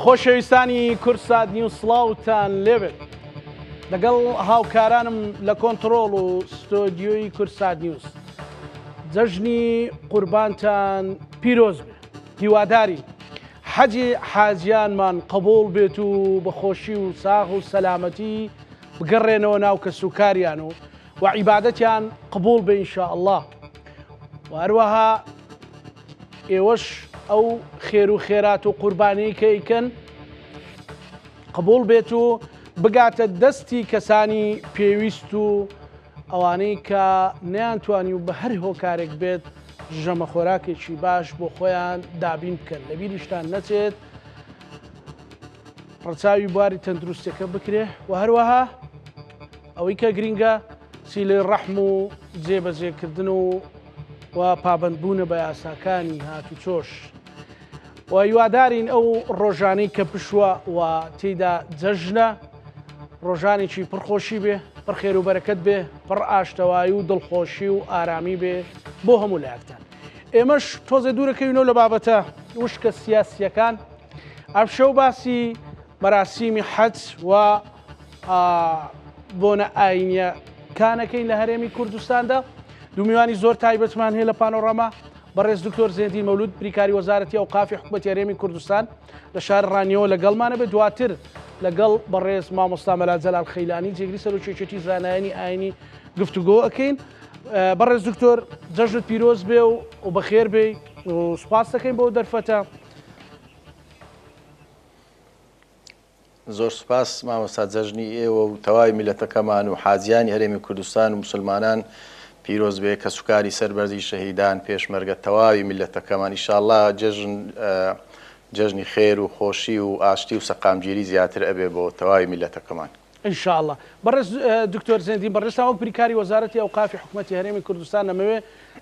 خۆشەویستانی کوردسات نیوز سڵاوتان لێبێت لەگەڵ هاوکارانم لە کۆنتڕۆڵ و ستۆدیۆی کوردسات نیوز جەژنی قوربانتان پیرۆز بێ هیوادارین حەجی حاجیانمان قبوڵ بێت و بە خۆشی و ساغ و سەلامەتی بگەڕێنەوە ناو کەسوکاریان و و عیبادەتیان قبوڵ بێ ان شاء اللە و هەروەها ئێوەش ئەو خێر و خێرات و قوربانی کە ئەیکەن قبوڵ بێت و بگاتە دەستی کەسانی پێویست و ئەوانەی کە نەیانتوانی و بە هەر هۆکارێک بێت ژەمە خۆراکێکی باش بۆ خۆیان دابین بکەن لەبیریشتان نەچێت ڕەچاوی بواری تەندروستەکە بکرێ و هەروەها ئەوەی کە گرینگە سیلەی ڕەحم و جێبەجێکردن و و پابەندبوونە بە یاساکانی هاتوچۆش و هیوادارین ئەو ڕۆژانەی کە پشووە و تێیدا جەژنە ڕۆژانێکی پڕخۆشی بێ پڕ خێر و بەرەکەت بێ پڕ ئاشتەوایی و دڵخۆشی و ئارامی بێ بۆ هەموو لایەکتان ئێمەش تۆزێ دوورەکەوینەوە لە بابەتە وشکە سیاسیەکان ئەمشەو باسی مەراسیمی حەج و بۆنە ئاینیەکانەکەین لە هەرێمی کوردستاندا دوو میوانی زۆر تایبەتمان هەیە لە پانۆراما بەڕێز دکتۆر زێندی مەولود بریکاری وەزارەتی ئەوقافی حکوومەتی هەرێمی کوردستان لە شار ڕانیەوە لەگەڵمانە بێت دواتر لەگەڵ بەڕێز مامۆستا مەلا جەلال خەیلانی جێگری سەرۆکی زانایانی ئاینی گفتوگۆ ئەکەین بەڕێز دکتۆر جەژنت پیرۆز بێ و و بەخێر بێ و سوپاس دەکەین بۆ دەرفەتە. زۆر سوپاس مامۆستا جەژنی ئێوە و تەواوی میللەتەکەمان و حاجیانی هەرێمی کوردستان و موسلمانان پیرۆز بێ کەسوکاری سەربەرزی شەهیدان پێشمەرگە تەواوی میللەتەکەمان ئیشاڵا جەژن جەژنی خێر و خۆشی و ئاشتی و سەقامگیری زیاتر ئەبێ بۆ تەواوی میللەتەکەمان. ان شاء اللە. بەڕێز دکتۆر زێندین بەڕێزتان وەک بریکاری وەزارەتی ئەوقافی حکومەتی هەرێمی کوردستان دەمەوێ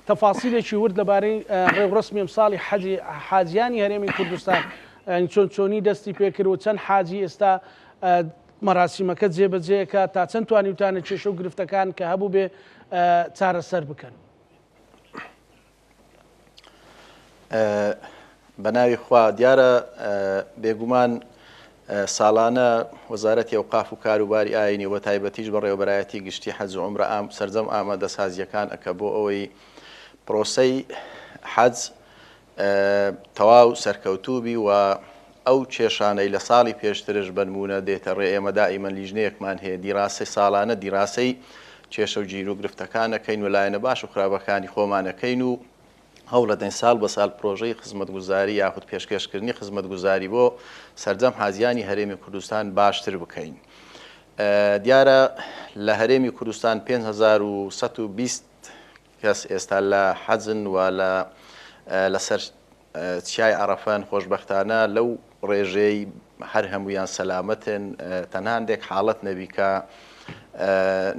تەفاسیلێکی ورد لەبارەی ڕێوڕەسمی ئەمساڵی حەجی حاجیانی هەرێمی کوردستان یانی چۆن چۆنی دەستی پێکرد و چەند حاجی ئێستا مەراسیمەکە جێبەجێکە تا چەند توانیوتانە کێشە و گرفتەکان کە هەبوو بێ چارەسەر بکەن؟ بە ناوی خوا دیارە بێگومان ساڵانە وەزارەتی ئەوقاف و کاروباری ئاینی و تایبەتیش بەڕێوەبەرایەتی گشتی حەج و عومرە ئام سەرجەم ئامادەسازییەکان ئەکە بۆ ئەوەی پرۆسەی حەج تەواو سەرکەوتوو بی و ئەو کێشانەی لە ساڵی پێشترش بەنموونە دێتە ڕێ ئێمە دائیمەن لیژنەیەکمان هەیە دیراسەی ساڵانە دیراسەی کێشە و گیر و گرفتەکان ئەکەین و لایەنە باش و خراپەکانی خۆمان ئەکەین و هەوڵەدەین ساڵ بە ساڵ پرۆژەی خزمەتگوزاری یاخود پێشکێشکردنی خزمەتگوزاری بۆ سەرجەم حاجیانی هەرێمی کوردستان باشتر بکەین. دیارە لە هەرێمی کوردستان 5120 کەس ئێستا لە حەجن و لە لەسەر چیای عەڕەفەن، خۆشبەختانە لەو ڕێژەی هەر هەموویان سەلامەتن، تەنها هەندێک حاڵەت نەبی کە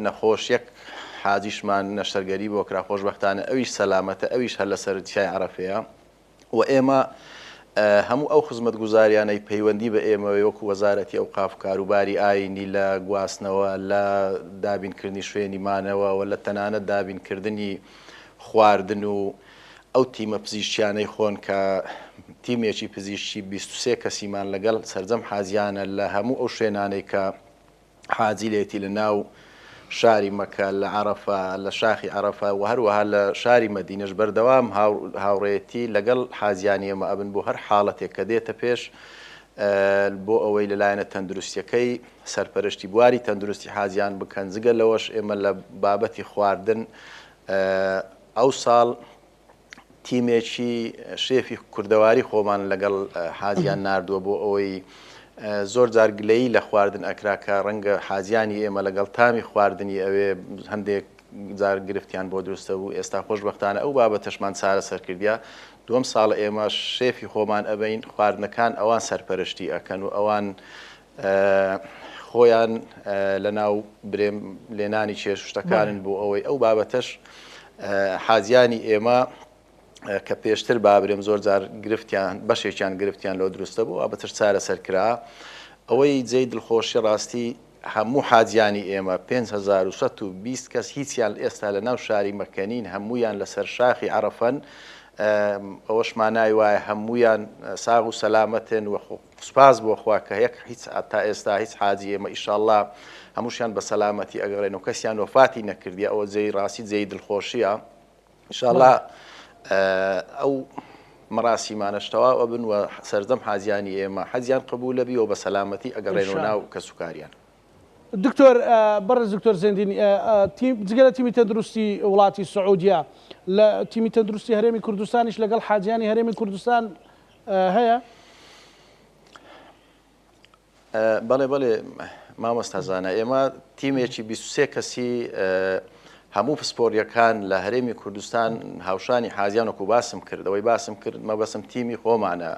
نەخۆش یەک حاجیشمان نەشتەرگەری بۆ کرا، خۆشبەختانە ئەویش سەلامەتە، ئەویش هەر لەسەر چیای عەڕەفەیە و ئێمە هەموو ئەو خزمەتگوزاریانەی پەیوەندی بە ئێمەوەی وەکو وەزارەتی ئەوقاف و کاروباری ئایینی لە گواستنەوە، لە دابینکردنی شوێنی مانەوە و لە تەنانەت دابینکردنی خواردن و ئەو تیمە پزیشکیانەی خۆن کە تیمێکی پزیشکی 23 کەسیمان لەگەڵ سەرجەم حاجیانە لە هەموو ئەو شوێنانەی کە حاجی لێتی لە ناو شاری مەکە، لە عەرەفە، لە شاخی عەرەفە و هەروەها لە شاری مەدینەش بەردەوام هاوڕێیەتی لەگەڵ حاجیانی ئێمە ئەبن بۆ هەر حاڵەتێک کە دێتە پێش بۆ ئەوەی لە لایەنە تەندروستیەکەی سەرپەرشتی بواری تەندروستی حاجیان بکەن جگە لەوەش ئێمە لە بابەتی خواردن ئەوساڵ تیمێکی شێفی کوردەواری خۆمان لەگەڵ حاجیان ناردووە بۆ ئەوەی زۆر جار گلەیی لە خواردن ئەکرا کە ڕەنگە حاجیانی ئێمە لەگەڵ تامی خواردنی ئەوێ هەندێک جار گرفتیان بۆ دروستە بوو ئێستا خۆشببختانە ئەو بابەتەشمان چارەسەر کردیا دووەم ساڵ ئێمە شێفی خۆمان ئەبین خواردنەکان ئەوان سەرپەرشتی ئەکەن و ئەوان خۆیان لەناو برێم لێنانی چێش شتەکانن بۆ ئەوەی ئەو بابەتەش حاجیانی ئێمە کە پێشتر بابرێم زۆر جار گرفتیان بەشێکیان گرفتیان لەوە دروستە بوو بەتر چارەسەر کرا ئەوەی جێی دڵخۆشی ڕاستی هەموو حاجیانی ئێمە 5120 کەس هیچیان ئێستا لە ناو شاری مەکەنین هەمویان لەسەر شاخی عەرەفەن. ئەوەش مانای وایە هەموویان ساغ و سەلامەتن و سوپاس بۆ خوا کە یەک هیچ تا ئێستا هیچ حاجی ئێمە ئیشاڵڵا هەمووشیان بە سەلامەتی ئەگەڕێن و کەسیان وەفاتی نەکردیە ئەوە جێی ڕاستی جێی دڵخۆشیە ئیشاڵڵا ئەو مەراسیمانەش تەواو ئەبن و سەرجەم حاجیانی ئێمە حەجیان قبولە بی و بە سەلامەتی ئەگەڕێنەوە ناو کەسوکاریان. دکتۆر بەڕێز دکتۆر زێندین جگە لە تیمی تەندروستی وڵاتی سعودیە لە تیمی تەندروستی هەرێمی کوردستانیش لەگەڵ حاجیانی هەرێمی کوردستان هەیە؟ بەڵێ بەڵێ مامۆستا زانا ئێمە تیمێکی 23 کەسی هەموو پسپۆریەکان لە هەرێمی کوردستان هاوشانی حاجیان وەکو باسم کرد ئەوەی باسم کرد مەبەسم تیمی خۆمانە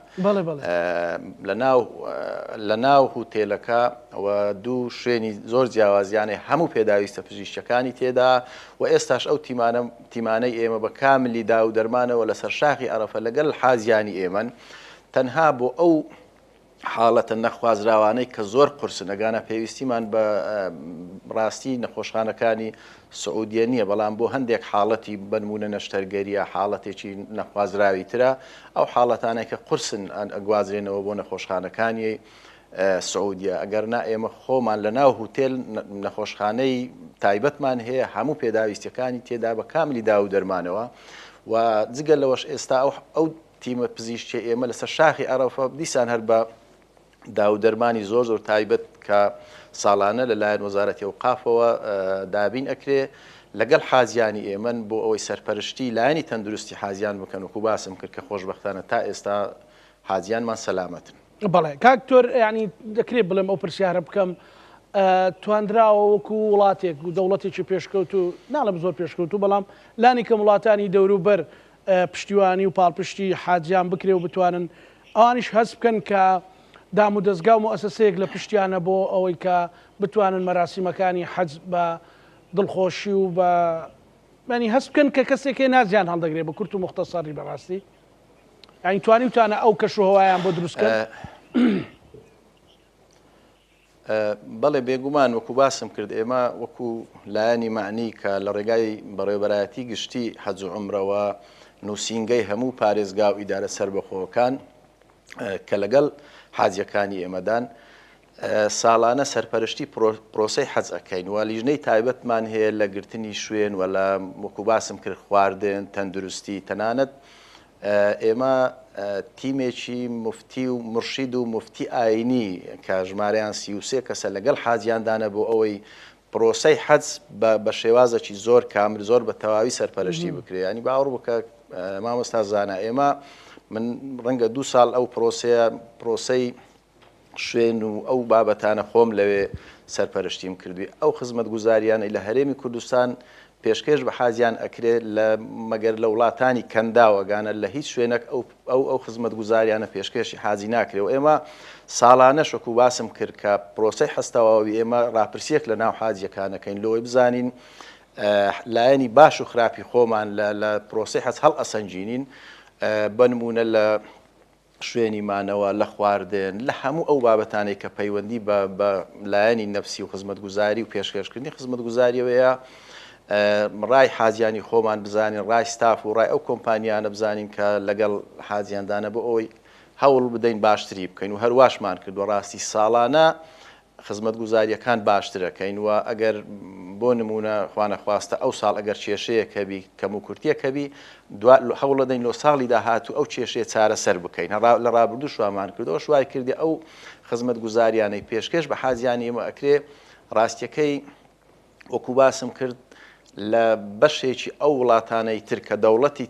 لە ناو هوتێلەکە و دوو شوێنی زۆر جیاوازیانەی هەموو پێداویستە پزیشکەکانی تێدا و ئێستاش ئەو تیمانە تیمانەی ئێمە بە کاملی دا و دەرمانەوە لەسەر شاخی عەرەفە لەگەل حاجیانی ئێمەن تەنها بۆ ئەو حاڵەتە نەخوازراوانەی کە زۆر قورسن ئەگانا پێویستیمان بە ڕاستی نەخۆشخانەکانی سعودیە نییە بەڵام بۆ هەندێک حاڵەتی بەنمونە نەشتەرگەریە حاڵەتێکی نەخوازراوی ترە ئەو حاڵەتانەی کە قورسن ئەگوازرێنەوە بۆ نەخۆشخانەکانی سعودیە ئەگەر نا ئێمە خۆمان لە ناو هوتێل نەخۆشخانەی تایبەتمان هەیە هەموو پێداویستیەکانی تێدا بە کاملی داو و دەرمانەوە و جگە لەوەش ئێستا ئەو تیمە پزیشکیە ئێمە لەسەر شاخی عەرەفە دیسان هەر بە داو دەرمانی زۆر زۆر تایبەت کە ساڵانە لەلایەن وەزارەتی ئەوقافەوە دابین ئەکرێ لەگەڵ حاجیانی ئێمەن بۆ ئەوەی سەرپەرشتی لایەنی تەندروستی حاجیان بکەن وەکو باسم کرد کە خۆشبەختانە تا ئێستا حاجیانمان سەلامەتن. بەڵێ کاک دکتۆر یانی دەکرێت بڵێم ئەو پرسیارە بکەم تواندراوە وەکو وڵاتێک و دەوڵەتێکی پێشکەوتوو ناڵێم زۆر پێشکەوتوو بەڵام لانی کەم وڵاتانی دەوروبەر پشتیوانی و پاڵپشتی حاجیان بکرێ و بتوانن ئەوانیش هەست بکەن کە دامودەزگا و موئەسەسەیەک لە پشتیانە بۆ ئەوەی کە بتوانن مەراسیمەکانی حەج بە دڵخۆشی و بە یانی هەست بکەن کە کەسێک هەیە نازیان هەڵدەگرێ بە کورت و موختەسەری بەڕاستی یانی توانیوتانە ئەو کەش و هەوایان بۆ دروست کەن؟ بەڵێ بێگومان وەکو باسم کرد ئێمە وەکو لایەنی مەعنی کە لە ڕێگای بەڕێوەبەرایەتی گشتی حەج و عومرەوە نووسینگەی هەموو پارێزگا و ئیدارە سەربەخۆکان کە لەگەڵ حاجیەکانی ئێمەدان ساڵانە سەرپەرشتی پرۆسەی حەج ئەکەین و لیژنەی تایبەتمان هەیە لە گرتنی شوێن و لە وەکو باسم کرد خواردن تەندروستی تەنانەت ئێمە تیمێکی موفتی و مورشید و موفتی ئاینی کە ژمارەیان 33 کەسە لەگەڵ حاجیاندانە بۆ ئەوەی پرۆسەی حەج بە شێوازێکی زۆر کامل زۆر بە تەواوی سەرپەرشتی بکرێ ینی باوەڕ بکە مامۆستا زانا ئێمە من ڕەنگە دوو ساڵ ئەو پرۆسەیە پرۆسەی شوێن و ئەو بابەتانە خۆم لەوێ سەرپەرشتیم کردووی ئەو خزمەتگوزاریانەی لە هەرێمی کوردستان پێشکێش بە حاجیان ئەکرێ لە مەگەر لە وڵاتانی کەنداو ئەگانە لە هیچ شوێنەک ئەو ئەو ئەو خزمەتگوزاریانە پێشکێشی حاجی ناکرێ و ئێمە ساڵانەش وەکو باسم کرد کە پرۆسەی حەج تەواوی ئێمە ڕاپرسیەک لە ناو حاجیەکانەکەین لۆی بزانین لایەنی باش و خراپی خۆمان لە لە پرۆسەی حەج هەڵئەسەنگینین بە نمونە لە شوێنی مانەوە، لە خواردن، لە هەموو ئەو بابەتانەی کە پەیوەندی بە بە لایەنی نەفسی و خزمەتگوزاری و پێشکێشکردنی خزمەتگوزاریەوەیە، ڕای حاجیانی خۆمان بزانین، ڕای ستاف و ڕای ئەو کۆمپانیانە بزانین کە لەگەڵ حاجیاندانە بۆ ئەوەی هەوڵ بدەین باشتری بکەین و هەرواشمان کردووە ڕاستی ساڵانە خزمەتگوزارییەکان باشتر ئەکەین و ئەگەر بۆ نموونە خوانەخواستە ئەو ساڵ ئەگەر کێشەیەک هەبی کەموکورتیەک هەبی دوا هەوڵەدەین لۆ ساڵی داهاتوو ئەو کێشەیە چارەسەر بکەین هەڕا لە ڕابردووش وامان کرد ئەوەش وای کردی ئەو خزمەتگوزاریانەی پێشکێش بە حاجیانی ئێمە ئەکرێ ڕاستیەکەی وەکو باسم کرد لە بەشێکی ئەو وڵاتانەی تر کە دەوڵەتی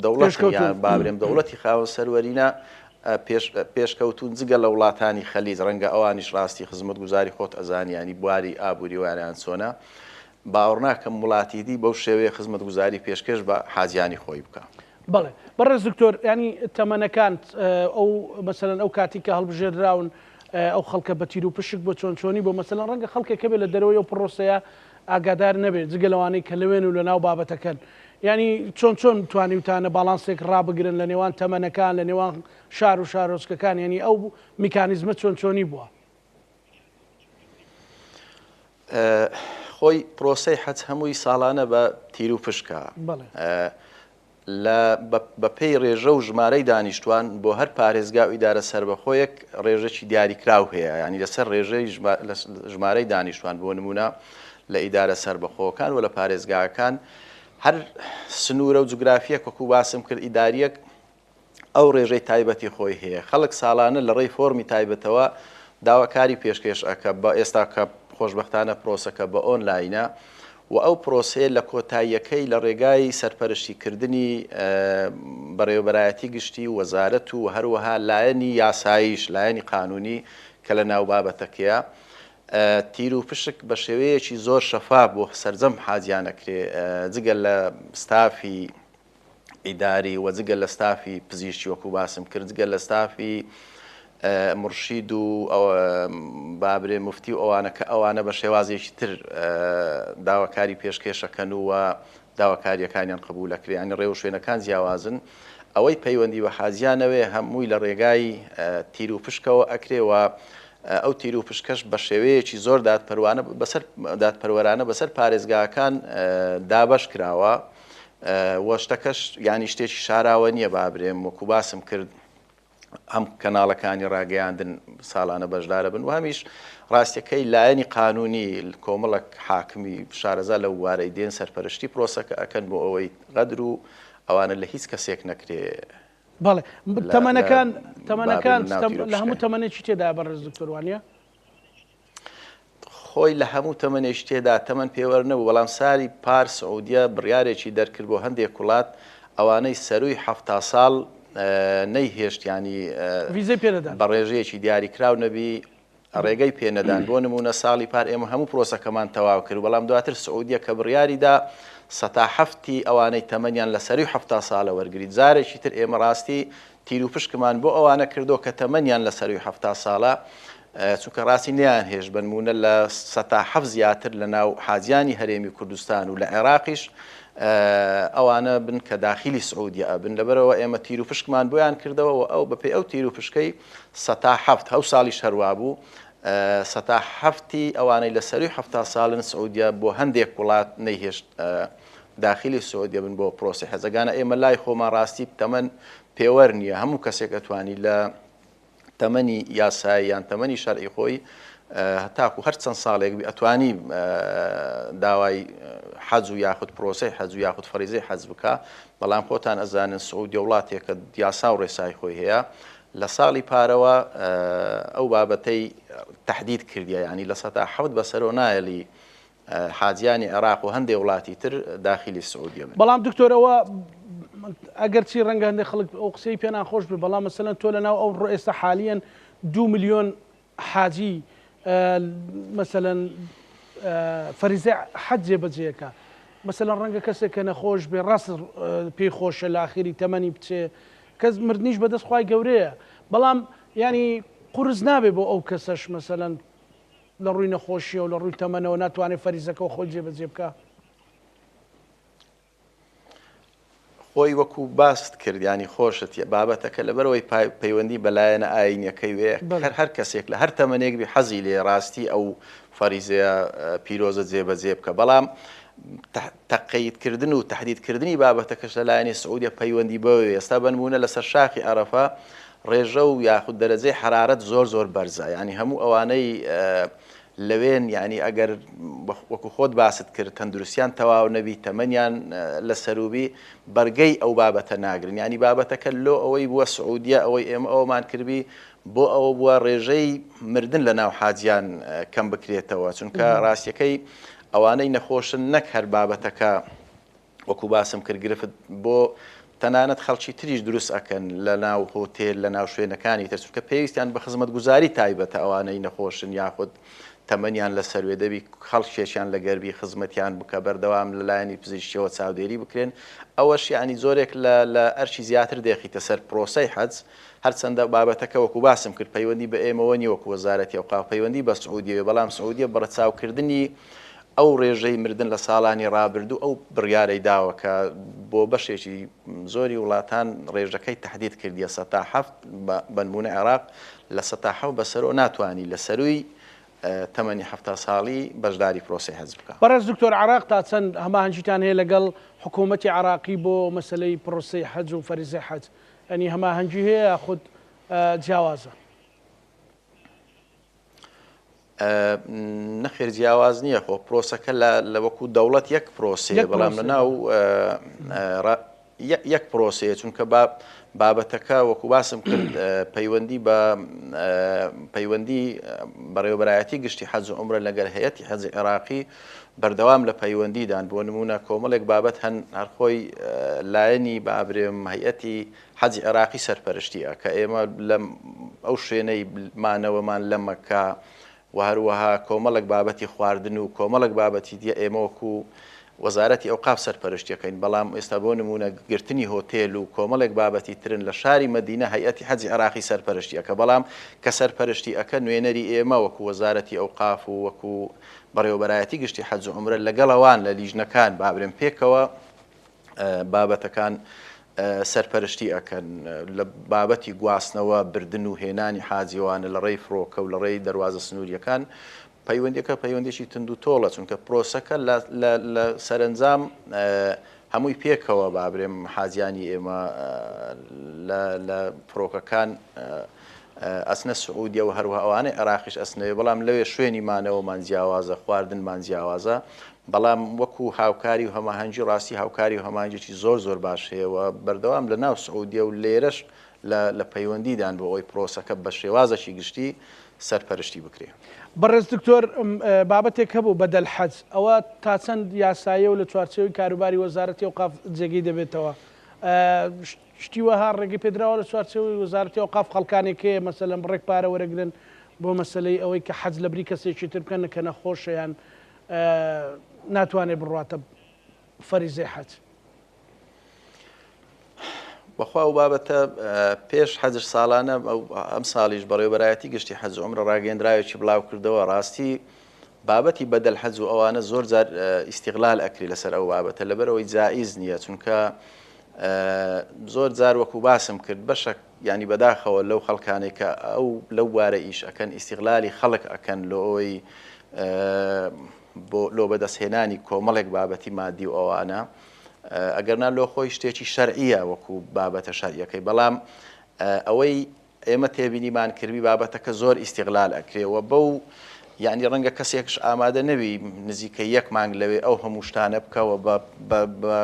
دەوڵەت یان بابرێم دەوڵەتی خاوەن سەروەرینە پێشکەوتون جگە لە وڵاتانی خەلیج ڕەنگە ئەوانیش ڕاستی خزمەتگوزاری خۆت ئەزانی ینی بواری ئابووری وایان چۆنە باوەڕ ناکەم وڵاتی دی بەو شێوەیە خزمەتگوزاری پێشکێش بە حاجیانی خۆی بکە. بەڵێ بەڕێز دکتۆر ینی تەمەنەکان ئەو مەسەلەن ئەو کاتی کە هەڵبژێردراون ئەو خەڵکە بە تیر و پشک بۆ چۆن چۆنی بۆ مەسەلەن ڕەنگە خەڵکێک هەبێت لە دەرەوەی ئەو پرۆسەیە ئاگادار نەبێت جگە لەوانەی کە لەوێن و لە ناو بابەتەکەن ینی چۆن چۆن توانیوتانە باڵانسێک ڕابگرن لە نێوان تەمەنەکان لە نێوان شار و شارۆچکەکان ینی ئەو میکانیزمە چۆن چۆنی بووە؟ خۆی پرۆسەی حەج هەمووی ساڵانە بە تیر و پشکە. لە بە پێی ڕێژە و ژمارەی دانیشتوان بۆ هەر پارێزگا و ئیدارە سەربەخۆیەک ڕێژەکی دیاریکراو هەیە یانی لەسەر ڕێژەی ژمارەی دانیشتوان بۆ نمونە لە ئیدارە سەربەخۆکان و لە پارێزگاکان هەر سنوورە و جوگرافیەک وەکو باسم کرد ئیداریەک ئەو ڕێژەی تایبەتی خۆی هەیە خەڵک ساڵانە لە ڕێی فۆرمی تایبەتەوە داواکاری پێشکێش ئەکە بە ئێستا کە خۆشبەختانە پرۆسەکە بە ئۆنلاینە و ئەو پرۆسەیە لە کۆتاییەکەی لە ڕێگای سەرپەرشتی کردنی بەڕێوەبەرایەتی گشتی و وەزارەت و هەروەها لایەنی یاساییش لایەنی قانونی کە لە ناو بابەتەکەیە تیروپشک بە شێوەیەکی زۆر شەفاف بۆ سەرجەم حاجیان ئەکرێ جگە لە ستافی ئیداری و جگە لە ستافی پزیشکی وەکو باسم کرد جگە لە ستافی مورشید و بابرێ مفتی و ئەوانە کە ئەوانە بە شێوازێکی تر داواکاری پێشکێشەکەن و داواکاریەکانیان قبولەکرێ ینی ڕێوشوێنەکان جیاوازن ئەوەی پەیوەندی بە حاجیانەوەی هەمووی لە ڕێگای تیر و پشکەوە ئەکرێ و ئەو تیر و پشکەش بە شێوەیەکی زۆر دادپەروانە بەسەر دادپەروەرانە بەسەر پارێزگاکان دابەش کراوە وە شتەکەش یانی شتێکی شاراوە نییە بابرێم وەکو باسم کرد هەم کەناڵەکانی ڕاگەیاندن ساڵانە بەشدارە بن و هەمیش ڕاستیەکەی لایەنی قانونی کۆمەڵک حاکمی شارەزا لەو بوارەی دێن سەرپەرشتی پرۆسەکە ئەکەن بۆ ئەوەی غەدر و ئەوانە لە هیچ کەسێک نەکرێ. بەڵێ تەمەنەکان تەمەنەکان لە هەموو تەمەنێکی تێدا بەڕێز دکتۆر وانە؟ خۆی لە هەموو تەمەنێکی تێدا تەمەن پێوەر نەبوو، بەڵام ساری پار سعودیە بڕیارێکی دەرکرد بۆ هەندێک وڵات ئەوانەی سەرووی 70 ساڵ نەیهێشت یانی ڤیزەی پێ نەدان. بە ڕێژەیەکی دیاریکراو نەبی ڕێگەی پێ نەدان بۆ نموونە ساڵی پار ئێمە هەموو پرۆسەکەمان تەواو کرد بەڵام دواتر سعودیە کە بڕیاری دا سەتا هەفتی ئەوانەی تەمەنیان لە سەرووی 70 ساڵە وەرگری جارێکی تر ئێمە ڕاستی تیروپشکمان بۆ ئەوانە کردووە کە تەمەنیان لە سەرووی 70 ساڵە چونکە ڕاستی نەیانهێشت بەنموونە لە سەتا حەفت زیاتر لە ناو حاجیانی هەرێمی کوردستان و لە عێراقیش ئەوانە بن کە داخیلی سعودیە ئەبن لەبەرەوە ئێمە تیروپشکمان بۆیان کردەوە و ئەو بەپێی ئەو تیروپشکەی سەتا حەفت هەو ساڵیش هەروا بوو سەتا حەفتی ئەوانەی لە سەروی 70 ساڵن سعودیە بۆ هەندێک وڵات نەیهێشت داخیلی سعودیە بن بۆ پرۆسی حەجەگانە ئێمە لای خۆمان ڕاستی تەمەن پێوەر نییە هەموو کەسێک ئەتوانی لە تەمەنی یاسایی یان تەمەنی شەرعی خۆی هەتاکو هەر چەند ساڵێک بی ئەتوانی داوای حەج و یاخود پرۆسەی حەج و یاخود فەریزەی حەج بکە بەڵام خۆتان ئەزانن سعودیە وڵاتێکە یاسا و ڕێسای خۆی هەیە لە ساڵی پارەوە ئەو بابەتەی تهدید کردیە ینی 7% بەسەرەوە نایەلی حاجیانی عێراق و هەندێ وڵاتی تر داخیلی سعودیە بن. بەڵام دکتۆر ئەوە ئەگەر چی ڕەنگە هەندێک خەڵک ئەو قسەی پێ ناخۆش بێ بەڵام مەسەلەن تۆ لەناو ئەو ڕۆ ئێستا حالیەن دوو ملیۆن حاجی مەسەلەن فەریزەی حەج جێبەجێکە مەسەلەن ڕەنگە کەسێک کە نەخۆش بێ ڕاست پێی خۆشە لە ئاخیری تەمەنی بچێ کەس مردنیش بەدەست خوای گەورەیە بەڵام ینی قورس نابێ بۆ ئەو کەسەش مەسەلەن لە ڕووی نەخۆشیەوە لە ڕووی تەمەنەوە ناتوانێت فەریزەکەو خۆی جێبەجێ بکا؟ خۆی وەکو باست کرد ینی خۆشت بابەتەکە لەبەرەوەی پەیوەندی بە لایەنە ئاینیەکەی وێ هەر هەر کەسێک لە هەر تەمەنێک بی حەزی لێ ڕاستی ئەو فەریزەیە پیرۆزە جێبەجێ بکە بەڵام تەقەیدکردن و تهدیدکردنی بابەتەکەش لە لایەنی سعودیە پەیوەندی بەوێ ئێستا بەنمونە لەسەر شاخی عەرەفە ڕێژە و یاخود دەرەجەی حەرارەت زۆر زۆر بەرزە یانی هەموو ئەوانەی لەوێن یانی ئەگەر وەکو خۆت باست کرد تەندروستیان تەواو نەبی تەمەنیان لە سەروبی بەرگەی ئەو بابەتە ناگرن ینی بابەتەکە لۆ ئەوەی بووە سعودیە ئەوەی ئێمە ئەومان کردبی بۆ ئەوە بووە ڕێژەی مردن لە ناو حاجیان کەم بکرێتەوە چونکە ڕاستیەکەی ئەوانەی نەخۆشن نەک هەر بابەتەکە وەکو باسم کرد گرفت بۆ تەنانەت خەڵکی تریش دروست ئەکەن لە ناو هۆتێل لە ناو شوێنەکانی تر چونکە پێویستیان بە خزمەتگوزاری تایبەتە ئەوانەی نەخۆشن یاخود تەمەنیان لە سەروێ دەبی خەڵکێکیان لە گەربی خزمەتیان بکە بەردەوام لە لایەنی پزیشکیەوە چاودێری بکرێن ئەوەش یعنی زۆرێک لە لە ئەرکی زیاتر دێخیتە سەر پرۆسەی حەج هەرچەندە بابەتەکە وەکو باسم کرد پەیوەندی بە ئێمەوە نیە وەکو وەزارەتی ئەوقاف پەیوەندی بە سعودیەوە بەڵام سعودیە بە ڕەچاوکردنی ئەو ڕێژەی مردن لە ساڵانی ڕابردوو ئەو بڕیارەی داوە کە بۆ بەشێکی زۆری وڵاتان ڕێژەکەی تەحدید کردیە 7% بەنمونە عێراق لە 7% بەسەرەوە ناتوانانی لە سەروی تەمەنی 70 ساڵی بەشداری پرۆسەی حەج بکا. بەڕێز دکتۆر عێراق تا چەند هەماهەنگیتان هەیە لەگەڵ حکوومەتی عێراقی بۆ مەسەلەی پرۆسەی حەج و فەریزەی حەج؟ یانی هەماهەنگی هەیە یاخود جیاوازە؟ نەخێر جیاواز نییە خۆ پرۆسەکە لە وەکو دەوڵەت یەک پرۆسەیە بەڵام لە ناو یەک پرۆسەیە چونکە با بابەتەکە وەکو باسم کرد پەیوەندی بە پەیوەندی بەڕێوەبەرایەتی گشتی حەج و عومرە لەگەر هەیەتی حەجی عێراقی بەردەوام لە پەیوەندیدان بۆ نمونە کۆمەڵێک بابەت هەن هەرخۆی لایەنی بابرێم هەیەتی حەجی عێراقی سەرپەرشتی ئەکا ئێمە لە ئەو شوێنەی مانەوەمان لە مەککە و هەروەها کۆمەڵێک بابەتی خواردن و کۆمەڵێک بابەتی دیە ئێمە وەکو وەزارەتی ئەوقاف سەرپەرشتی ئەکەین بەڵام ئێستا بۆ نمونە گرتنی هۆتێل و کۆمەڵێک بابەتی ترن لە شاری مەدینە هەیئەتی حەجی عێراقی سەرپەرشتی ئەکا بەڵام کە سەرپەرشتی ئەکە نوێنەری ئێمە وەکو وەزارەتی ئەوقاف و وەکو بەڕێوەبەرایەتی گشتی حەج و عومرە لەگەڵ ئەوان لە لیژنەکان بابرێن پێکەوە بابەتەکان سەرپەرشتی ئەکەن لە بابەتی گواستنەوە، بردن و هێنانی حاجیوانە لە ڕێی فڕۆکە و لە ڕێی دەروازە سنوورییەکان، پەیوەندیەکە پەیوەندیی توند و تۆڵە، چونکە پرۆسەکە لە سەرەنجام هەمووی پێکەوە بابرێم حاجیانی ئێمە لە فڕۆکەکان ئەچنە سعودیە و هەروەها ئەوانەی عێراقیش ئەچنەوێ، بەڵام لەوێ شوێنی مانەوەمان جیاوازە، خواردنمان جیاوازە، بەڵام وەکو هاوکاری و هەماهەنگی ڕاستی هاوکاری و هەماهەنگیی زۆر زۆر باش هەیە و بەردەوام لە ناو سعودیە و لێرەش لە لە پەیوەندیدان بۆ ئەوەی پرۆسەکە بە شێوازێکی گشتی سەرپەرشتی بکرێ. بەڕێز دکتۆر بابەتێک هەبوو بەدەل حەج ئەوە تا چەند یاساییە و لە چوارچێوەی کاروباری وەزارەتی ئەوقاف جێگەی دەبێتەوە؟ شتی وەها ڕێگەی پێدراوە لە چوارچێوەی وەزارەتی ئەوقاف خەڵکانێک هەیە مەسەلەن بڕێک پارە وەرەگرن بۆ مەسەلەی ئەوەی کە حەج لەبری کەسێکی تر بکەن کە نەخۆشە یان ناتوانێت بڕواتە فەریزەی حەج. بەخوا ئەو بابەتە پێش حەج ساڵانە ئەم ساڵیش بەڕێوەبەرایەتی گشتی حەج و عومرە ڕاگەیەندراوێکی بڵاو کردەوە ڕاستی بابەتی بەدەل حەج و ئەوانە زۆر جار ئیستیغلال ئەکری لەسەر ئەو بابەتە لەبەرئەوەی جائیز نییە چونکە زۆر جار وەکو باسم کرد بەشەک ینی بەداخەوە لەو خەڵکانێک کە ئەو لەو بوارە ئیش ئەکەن ئیستیغلالی خەڵک ئەکەن لۆ ئەوەی بۆ لۆ بەدەستهێنانی کۆمەڵێک بابەتی مادی و ئەوانە ئەگەرنا لۆ خۆی شتێکی شەرعیە وەکو بابەتە شەرعیەکەی بەڵام ئەوەی ئێمە تێبینیمان کردبی بابەتەکە زۆر ئیستیغلال ئەکرێ و بەو یانی ڕەنگە کەسێکش ئامادە نەبی نزیکە یەک مانگ لەوێ ئەو هەموو شتانە بکەوە بە بە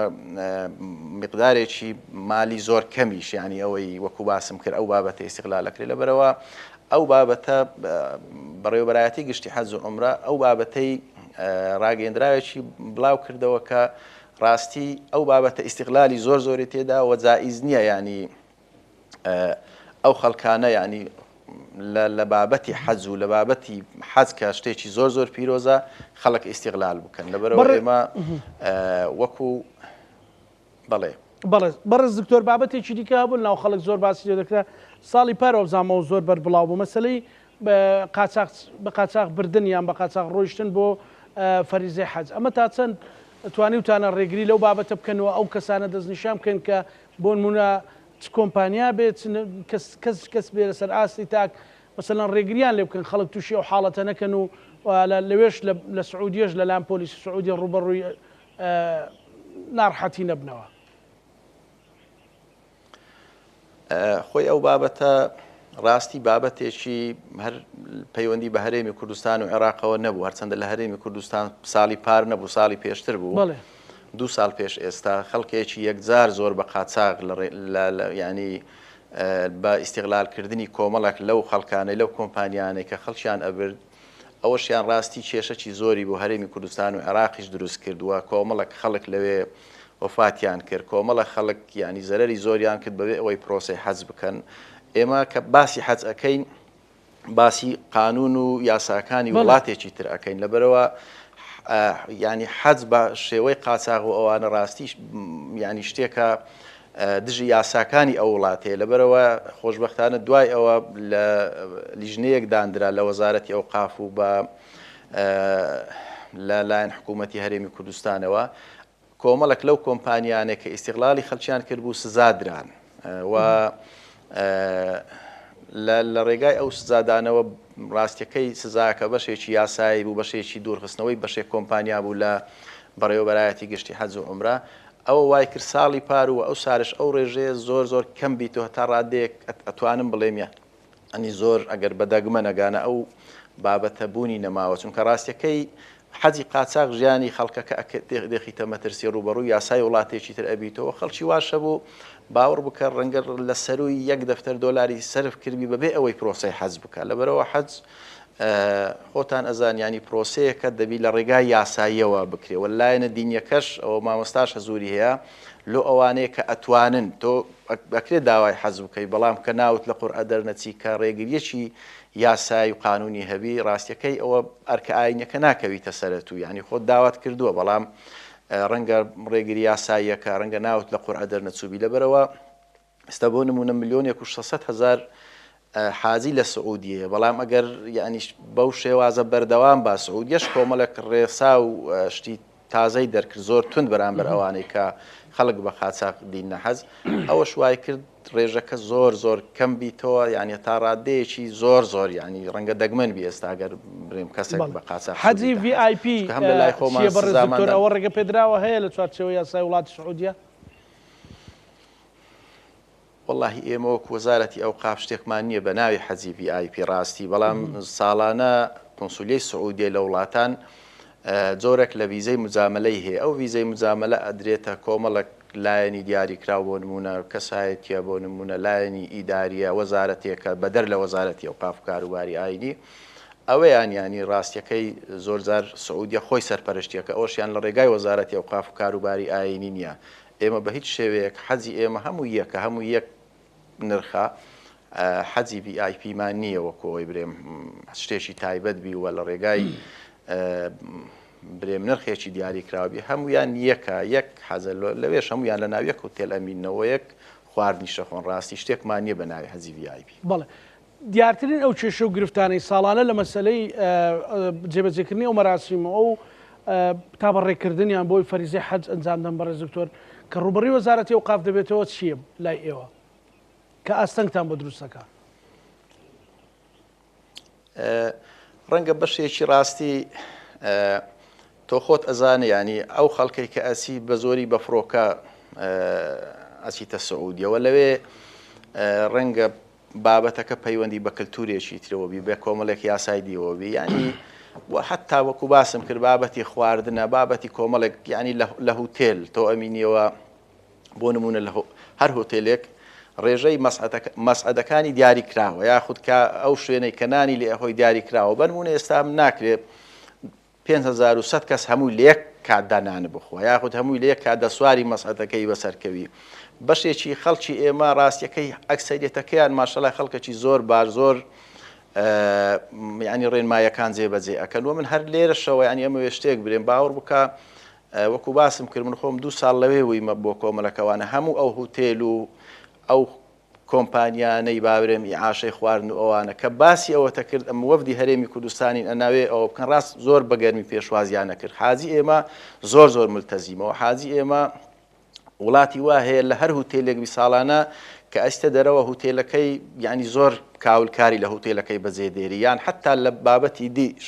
مقدارێکی مالی زۆر کەمیش یانی ئەوەی وەکو باسم کرد ئەو بابەتە ئیستیغلال ئەکرێ لەبەرەوە ئەو بابەتە بەڕێوەبەرایەتی گشتی حەج و عومرە ئەو بابەتەی ڕاگەیەندراوێکی بڵاو کردەوە کە ڕاستی ئەو بابەتە ئیستیغلالی زۆر زۆری تێدا و جائیز نییە ینی ئەو خەڵکانە ینی لە بابەتی حەج و لە بابەتی حەج کە شتێکی زۆر زۆر پیرۆزە خەڵک ئیستیغلال بکەن لەبەرەوە ئێمە وەکو بەڵێ. بەڵێ بەڕێز دکتۆر بابەتێکی دیکە هەبوو لەناو خەڵک زۆر باسی لێ دەکرا ساڵی پار وابزانمەوە زۆر بەربڵاو بوو مەسەلەی قاچاخ بە قاچاخ بردن یان بە قاچاخ ڕۆیشتن بۆ فەریزەی حەج ئەمە تا چەند توانیوتانە ڕێگری لەو بابەتە بکەن و ئەو کەسانە دەستنیشان بکەن کە بۆ نمونە چ کۆمپانیا بێت چ کەس کەس کەس بێ لەسەر ئاستی تاک مەسەلەن ڕێگریان لێ بکەن خەڵک تووشی ئەو حاڵەتە نەکەن و لەوێش لە سعودیەش لەلایەن پۆلیسی سعودیە ڕووبەڕووی ناڕحەتی نەبنەوە. خۆی ئەو بابەتە ڕاستی بابەتێکی هەر پەیوەندی بە هەرێمی کوردستان و عێراقەوە نەبوو هەرچەندە لە هەرێمی کوردستان ساڵی پار نەبوو ساڵی پێشتر بوو دوو ساڵ پێش ئێستا خەڵکێکی یەکجار زۆر بە قاچاغ لە ینی بە ئیسیغلالکردنی کۆمەڵێک لەو خەڵکانەی لەو کۆمپانیانەی کە خەڵکیان ئەبرد ئەوەشیان ڕاستی کێشەکی زۆری بۆ هەرێمی کوردستان و عێراقیش دروست کرد و کۆمەڵێک خەڵک لەوێ وەفاتیان کرد، کۆمەڵە خەڵک یانی زەرەری زۆریان کرد بەبێ ئەوەی پرۆسەی حەج بکەن. ئێمە کە باسی حەج ئەکەین باسی قانون و یاساکانی وڵاتێکی تر ئەکەین لەبەرەوە ینی حەج بە شێوەی قاچاغ و ئەوانە ڕاستیش ینی شتێکە دژی یاساکانی ئەو وڵاتەیە، لەبەرئەوە خۆشبەختانە دوای ئەوە لە لیژنەیەک داندرا لە وەزارەتی ئەوقاف و بە لە لایەن حکوومەتی هەرێمی کوردستانەوە کۆمەڵێک لەو کۆمپانیانێک کە ئیستیغلالی خەلکیان کردبوو سزا دران و لە ڕێگای ئەو سزادانەوە ڕاستیەکەی سزاکە بەشێکی یاسایی بوو، بەشێکی دوورخستنەوەی بەشێک کۆمپانیا بوو لە بەڕێوەبەرایەتی گشتی حەج و عومرە، ئەوە وای کرد ساڵی پار و ئەو سارش ئەو ڕێژەیە زۆر زۆر کەم بیت و هەتا ڕادەیەک ئەتوانم بڵێم یانی زۆر ئەگەر بە دەگمەن ئەگانە ئەو بابەتە بوونی نەماوە چونکە ڕاستیەکەی حەجی قاچاغ ژیانی خەڵکەکە دەخیتە مەترسی ڕووبەڕووی یاسای وڵاتێکی تر ئەبیتەوە خەڵکی واش هەبوو باوەڕ بکە ڕەنگە لە سەرووی یەک دەفتەر دۆلاری سەرف کردبی بەبێ ئەوەی پرۆسەی حەج بکە لەبەرەوە حەج خۆتان ئەزان ینی پرۆسەیەکە دەبی لە ڕێگای یاساییەوە بکرێ وە لایەنە دینیەکەش ئەوە مامۆستاش هەزوری هەیە لۆ ئەوانەیە کە ئەتوانن تۆ ئەکرێ داوای حەز بکەی بەڵام کە ناوت لە قورئە دەرنەچی کە ڕێگریەکی یاسایی و قانونی هەبی ڕاستیەکەی ئەوە ئەرکە ئاینیەکە ناکەویتە سەرت و یانی خۆت داوات کردووە بەڵام ڕەنگە ڕێگری یاساییەکە ڕەنگە ناوت لە قورعە دەرنەچووبی لەبەرەوە ئێستا بۆ نمونە ملیۆنێک و 600 هەزار حاجی لە سعودیەیە بەڵام ئەگەر یانیش بەو شێوازە بەردەوام با سعودیەش کۆمەڵێک ڕێسا و شتی تازەی دەرکرد زۆر توند بەرامبەر ئەوانەی کە خەڵک بە قاچاخ دیننە حەج ئەوەش وای کرد ڕێژەکە زۆر زۆر کەم بیتەوە یعنی تا ڕادەیەکی زۆر زۆر یعنی ڕەنگە دەگمەن بی ئێستا گەر برێم کەسێک بە قاچاخ حەجی ڤی ئای پی هەم لە لای خۆمان چییە بەڕێز سزامان دکتۆر دان. ئەوە ڕێگە پێدراوە هەیە لە چوارچێوەی یاسای وڵاتی سعودیە؟ وەڵاهی ئێمە وەکو وەزارەتی ئەوقاف شتێکمان نییە بە ناوی حەجی ڤی ئای پی ڕاستی بەڵام ساڵانە قونسولیەی سعودیە لە وڵاتان جۆرێک لە ڤیزەی مجامەلەی هەیە ئەو ڤیزەی مجامەلە ئەدرێتە کۆمەڵێک لایەنی دیاریکراو بۆ نمونە کەسایەتیە بۆ نمونە لایەنی ئیداریە وەزارەتێکە بەدەر لە وەزارەتی ئەوقاف و کاروباری ئاینی ئەوەیان یانی ڕاستیەکەی زۆرجار سعودیە خۆی سەرپەرشتیەکە ئەوەشیان لە ڕێگای وەزارەتی ئەوقاف و کاروباری ئاینی نییە ئێمە بە هیچ شێوەیەک حەجی ئێمە هەموو یەکە هەموو یەک نرخە حەجی ڤی ئای پیمان نییە وەکو ئەوەی برێم شتێکی تایبەت بی وە لە ڕێگای برێم نرخێکی دیاریکراو بی هەمویان یەکە یەک حەزە لەوێش هەمویان لە ناو یەک هوتێل ئەمینەوە یەک خواردنیشە خۆن ڕاستی شتێکمان نییە بە ناوی حەجی ڤی ئای پی. بەڵێ دیارترین ئەو کێشە و گرفتانەی ساڵانە لە مەسەلەی جێبەجێکردنی ئەو مەراسیم و ئەو تا بەڕێکردنیان بۆی فەریزەی حەج ئەنجام دەن بەڕێز دکتۆر کە ڕووبەڕووی وەزارەتی ئەوقاف دەبێتەوە چییە لای ئێوە کە ئاستەنگتان بۆ دروست دەکا؟ ڕەنگە بەشێکی ڕاستی تۆ خۆت ئەزانی یانی ئەو خەڵکەی کە ئەچی بە زۆری بە فڕۆکە ئەچیتە سعودیەوە لەوێ ڕەنگە بابەتەکە پەیوەندی بە کللتورێکی ترەوە بی بە کۆمەڵێک یاسای دیەوە بی ینی و حتا وەکو باسم کرد بابەتی خواردنە بابەتی کۆمەڵێک ینی لە هوتێل تۆ ئەمینیەوە بۆ نمونە لە هەر هۆتێلێک ڕێژەی مەسعەدەکانی دیاری کراوە یاخود کە ئەو شوێنەی کە نانی لێ ئەخۆی دیاری کراوە بەنمونە ئێستا ناکرێت 5100 کەس هەمووی لە یەک کاتدا نان بخوا یاخود هەمووی لە یەک کاتدا سواری مەسعەدەکەی بەسەرکەوی بەشێکی خەڵکی ئێمە ڕاستیەکەی ئەکسەریەتەکەیان ماشەڵای خەڵکەکی زۆر باش زۆر ینی ڕێنمایەکان جێبەجێ ئەکەن و من هەر لێرەشەوە ینی ئەمەوێ شتێک برێم باوەڕ بکە وەکو باسم کرد من خۆم دوو ساڵ لەوێ بوویمە بۆ کۆمەلەکەوانە هەموو ئەو هوتێل و ئەو کۆمپانیانەی باورێم ئیعاشەی خواردن و ئەوانە کە باسی ئەوەتە کرد ئەم وەفدی هەرێمی کوردستانین ئەناوێ ئەوە بکەن ڕاست زۆر بەگەرمی پێشوازیانە کرد حاجی ئێمە زۆر زۆر ملتەزیمەوە حاجی ئێمە وڵاتی وا هەیە لە هەر هوتێلێک بی ساڵانە کە ئەچتە دەرەوە هوتێلەکەی یعنی زۆر کاولکاری لە هوتێلەکەی بەجێ دێری یان حتا لە بابەتی دیش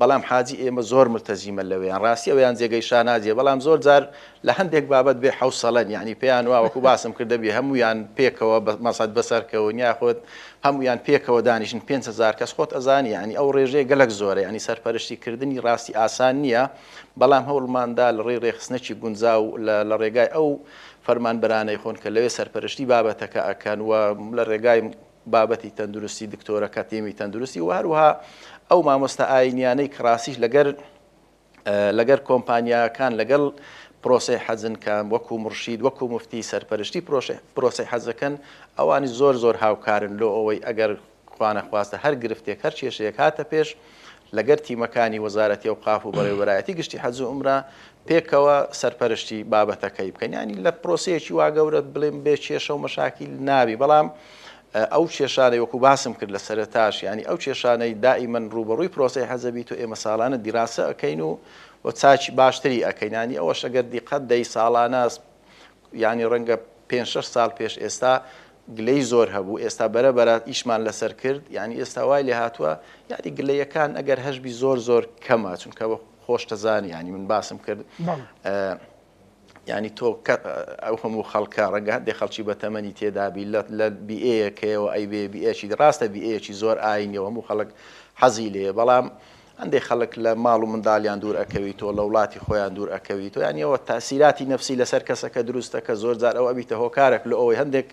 بەڵام حاجی ئێمە زۆر ملتەزیمە لەوێیان ڕاستی ئەویان جێگەی شانازیە بەڵام زۆر جار لە هەندێک بابەت بێ حەوسەڵەن یعنی پێیان وا وەکو باسم کرد دەبی هەمویان پێکەوە مەسەد بەسەرکەون یاخود هەمویان پێکەوە دانیشن 5000 کەس خۆت ئەزانی یعنی ئەو ڕێژەیە گەلک زۆرە یعنی سەرپەرشتی کردنی ڕاستی ئاسان نییە بەڵام هەوڵمان دا لە ڕێی ڕێکخستنێکی گونجاو لە ڕێگای ئەو فەرمانبەرانەی خۆن کە لەوێ سەرپەرشتی بابەتەکە ئەکەن و لە ڕێگای بابەتی تەندروستی دکتۆرەکە تیمی تەندروستی و هەروەها ئەو مامۆستا ئاینیانەی کە ڕاستیش لەگەر لەگەر کۆمپانیاکان لەگەڵ پرۆسەی حەجن کە وەکو مڕشید وەکو مفتی سەرپەرشتی پرۆسەی حەجەکەن ئەوانی زۆر زۆر هاوکارن لۆ ئەوەی ئەگەر خوانەخواستە هەر گرفتێک هەر کێشەیەک هاتە پێش لەگەر تیمەکانی وەزارەتی ئەوقاف و بەڕێوەبەرایەتی گشتی حەج و عومرە پێکەوە سەرپەرشتی بابەتەکەی بکەن یانی لە پرۆسەیەکی وا گەورە بڵێم بێ کێشە و مەشاکیل نابی بەڵام ئەو کێشانەی وەکو باسم کرد لە سەرەتاش یانی ئەو کێشانەی دائیمەن ڕووبەڕووی پرۆسەی حەجە بیت و ئێمە ساڵانە دیراسە ئەکەین و و چاکی باشتری ئەکەین یانی ئەوەش ئەگەر دیقەت دەی ساڵانە یانی ڕەنگە پێنج شەش ساڵ پێش ئێستا. گلەی زۆر هەبوو ئێستا بەرە بەرە ئیشمان لەسەر کرد یانی ئێستا وای لێ هاتووە یاری گلەیەکان ئەگەر هەشبی زۆر زۆر کەمە چونکە خۆشتەزانی ینی من باسم کرد ینی تۆ ئەو هەموو خەڵکە ڕەنگە هەندێ خەڵکی بە تەمەنی تێدابی لە لە بیئەیەکەیەوە ئەی بێ بیئەکی ڕاستە بیئەیەکی زۆر ئاینیەوە هەموو خەڵک حەزی لێ بەڵام هەندێک خەڵک لە ماڵ و منداڵیان دوور ئەکەویتەوە، لە وڵاتی خۆیان دوور ئەکەویتەوە، یانی ئەوە تاسیراتی نەفسی لەسەر کەسەکە دروست دەکە، زۆر جار ئەوە ئەبیتە هۆکارەک لۆ ئەوەی هەندێک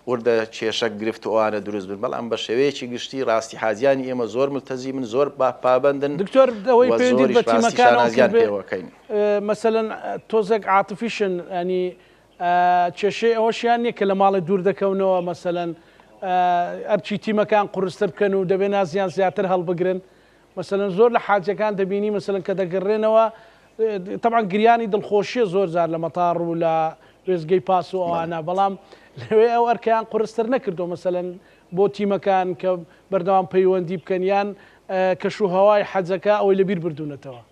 وردە کێشە گرفت و ئەوانە دروست بن، بەڵام بە شێوەیەکی گشتی ڕاستی حاجیانی ئێمە زۆر ملتەزیمن، زۆر پابەندن دکتۆر ئەوەی و پەیوەندیت زۆریش بە ڕاستی تیمەکانەوە شانازیان کردبێ پێوە ئەکەین. مەسەلەن تۆزێک عاتفیشن یانی کێشەی ئەوەشیان نیە کە لە ماڵێ دوور دەکەونەوە مەسەلەن ئەرکی تیمەکان قورستر بکەن و دەبێ نازیان زیاتر هەڵبگرن مەسەلەن زۆر لە حاجیەکان دەبینی مەسەلەن کە دەگەڕێنەوە تەبعەن گریانی دڵخۆشیە زۆر جار لە مەتاڕ و لە وێستگەی پاس و ئەوانە بەڵام لەوێ ئەو ئەرکەیان قورستر نەکردو مەسەلەن بۆ تیمەکان کە بەردەوام پەیوەندی بکەن یان کەش و هەوای حەجەکە ئەوەی لەبیر بردوونەتەوە.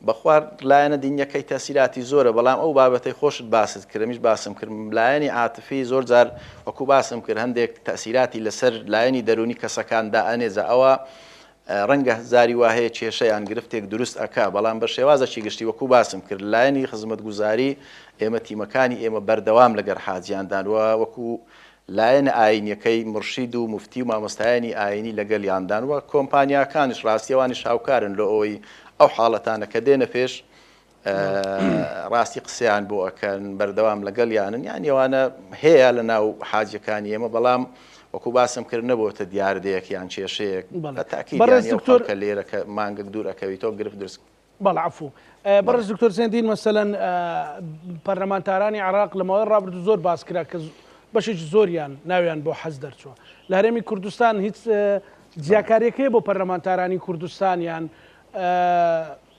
بەخوا لایەنە دینیەکەی تەسیراتی زۆرە بەڵام ئەو بابەتەی خۆشت باست کرد منیش باسم کرد لایەنی عاتفی زۆر جار وەکو باسم کرد هەندێک تەسیراتی لەسەر لایەنی دەرونی کەسەکان دائەنێ جا ئەوە ڕەنگە زاری وا هەیە کێشە یان گرفتێک دروست ئەکا بەڵام بە شێوازەکی گشتی وەکو باسم کرد لایەنی خزمەتگوزاری ئێمە تیمەکانی ئێمە بەردەوام لەگەر حاجیاندان و وەکو لایەنە ئایینیەکەی مورشید و موفتی و مامۆستایانی ئایینی لەگەلیاندان و کۆمپانیاکانیش ڕاستی ئەوانیش هاوکارن لۆ ئەوەی ئەو حاڵەتانە کە دێنە پێش ڕاستی قسەیان بۆ ئەکەن بەردەوام لەگەلیانن یان ئەوانە هەیە لە ناو حاجەکانی ئێمە بەڵام وەکو باسم کرد نەبۆتە دیاردەیەک یان کێشەیەک بە تاکید بەڕێز یان ئەو دکتۆر خەڵکە لێرە کە مانگێک دوور ئەکەویتەوە گرفت دروست بەڵێ عەفوو. بەڕێز دکتۆر زێندین مەسەلەن پەرلەمانتارانی عێراق لە ماوەی ڕابردوو زۆر باس کرا کە بەشێکی زۆریان ناویان بۆ حەج دەرچووە. لە هەرێمی کوردستان هیچ جیاکارییەک هەیە بۆ پەرلەمانتارانی کوردستان یان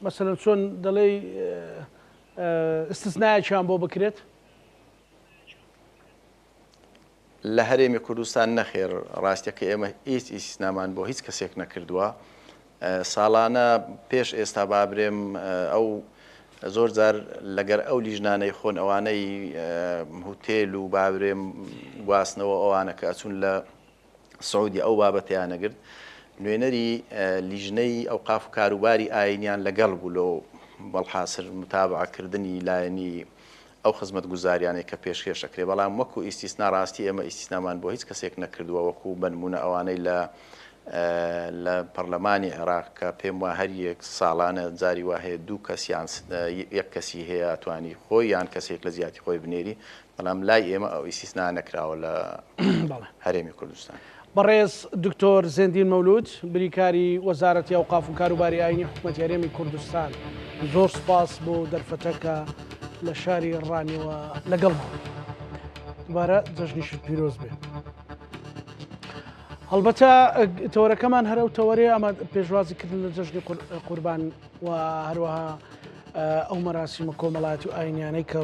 مەسەلەن چۆن دەڵێی ئیستسنایەکیان بۆ بکرێت؟ لە هەرێمی کوردستان نەخێر، ڕاستیەکەی ئێمە هیچ ئیستیسنامان بۆ هیچ کەسێک نەکردووە، ساڵانە پێش ئێستا بابرێم ئەو زۆر جار لەگەر ئەو لیژنانەی خۆن ئەوانەی هوتێل و بابرێم گواستنەوە ئەوانە کە ئەچوون لە سعودی ئەو بابەتەیان نەگرت نوێنەری لیژنەی ئەوقاف و کاروباری ئاینیان لەگەڵ بوو لۆ وەڵحاسر متابعەکردنی لایەنی ئەو خزمەتگوزاریانەی کە پێشکێش ئەکرێ بەڵام وەکو ئیستیسنا ڕاستی ئێمە ئیستیسنامان بۆ هیچ کەسێک نەکردووە وەکو بەنمونە ئەوانەی لە لە پەرلەمانی عێراق کە پێم وا هەر یەک ساڵانە جاری وا هەیە دوو کەس یان یەک کەسی هەیە ئەتوانی خۆی یان کەسێک لە جیاتی خۆی بنێری بەڵام لای ئێمە ئەو ئیستیسنا نەکراوە لە هەرێمی کوردستان. بەڕێز دکتۆر زێندین مەولود، بریکاری وەزارەتی ئەوقاف و کاروباری ئاینی حکومەتی هەرێمی کوردستان، زۆر سوپاس بۆ دەرفەتە کە لە شاری ڕانیەوە لەگەڵمان بووی. دووبارە جەژنیشت پیرۆز بێ. هەڵبەتە تەوەرەکەمان هەر ئەو تەوەرەیە ئەمە پێشوازیکردن لە جەژنی قوربان و هەروەها ئەو مەراسیمە کۆمەڵایەتی و ئاینیانەی کە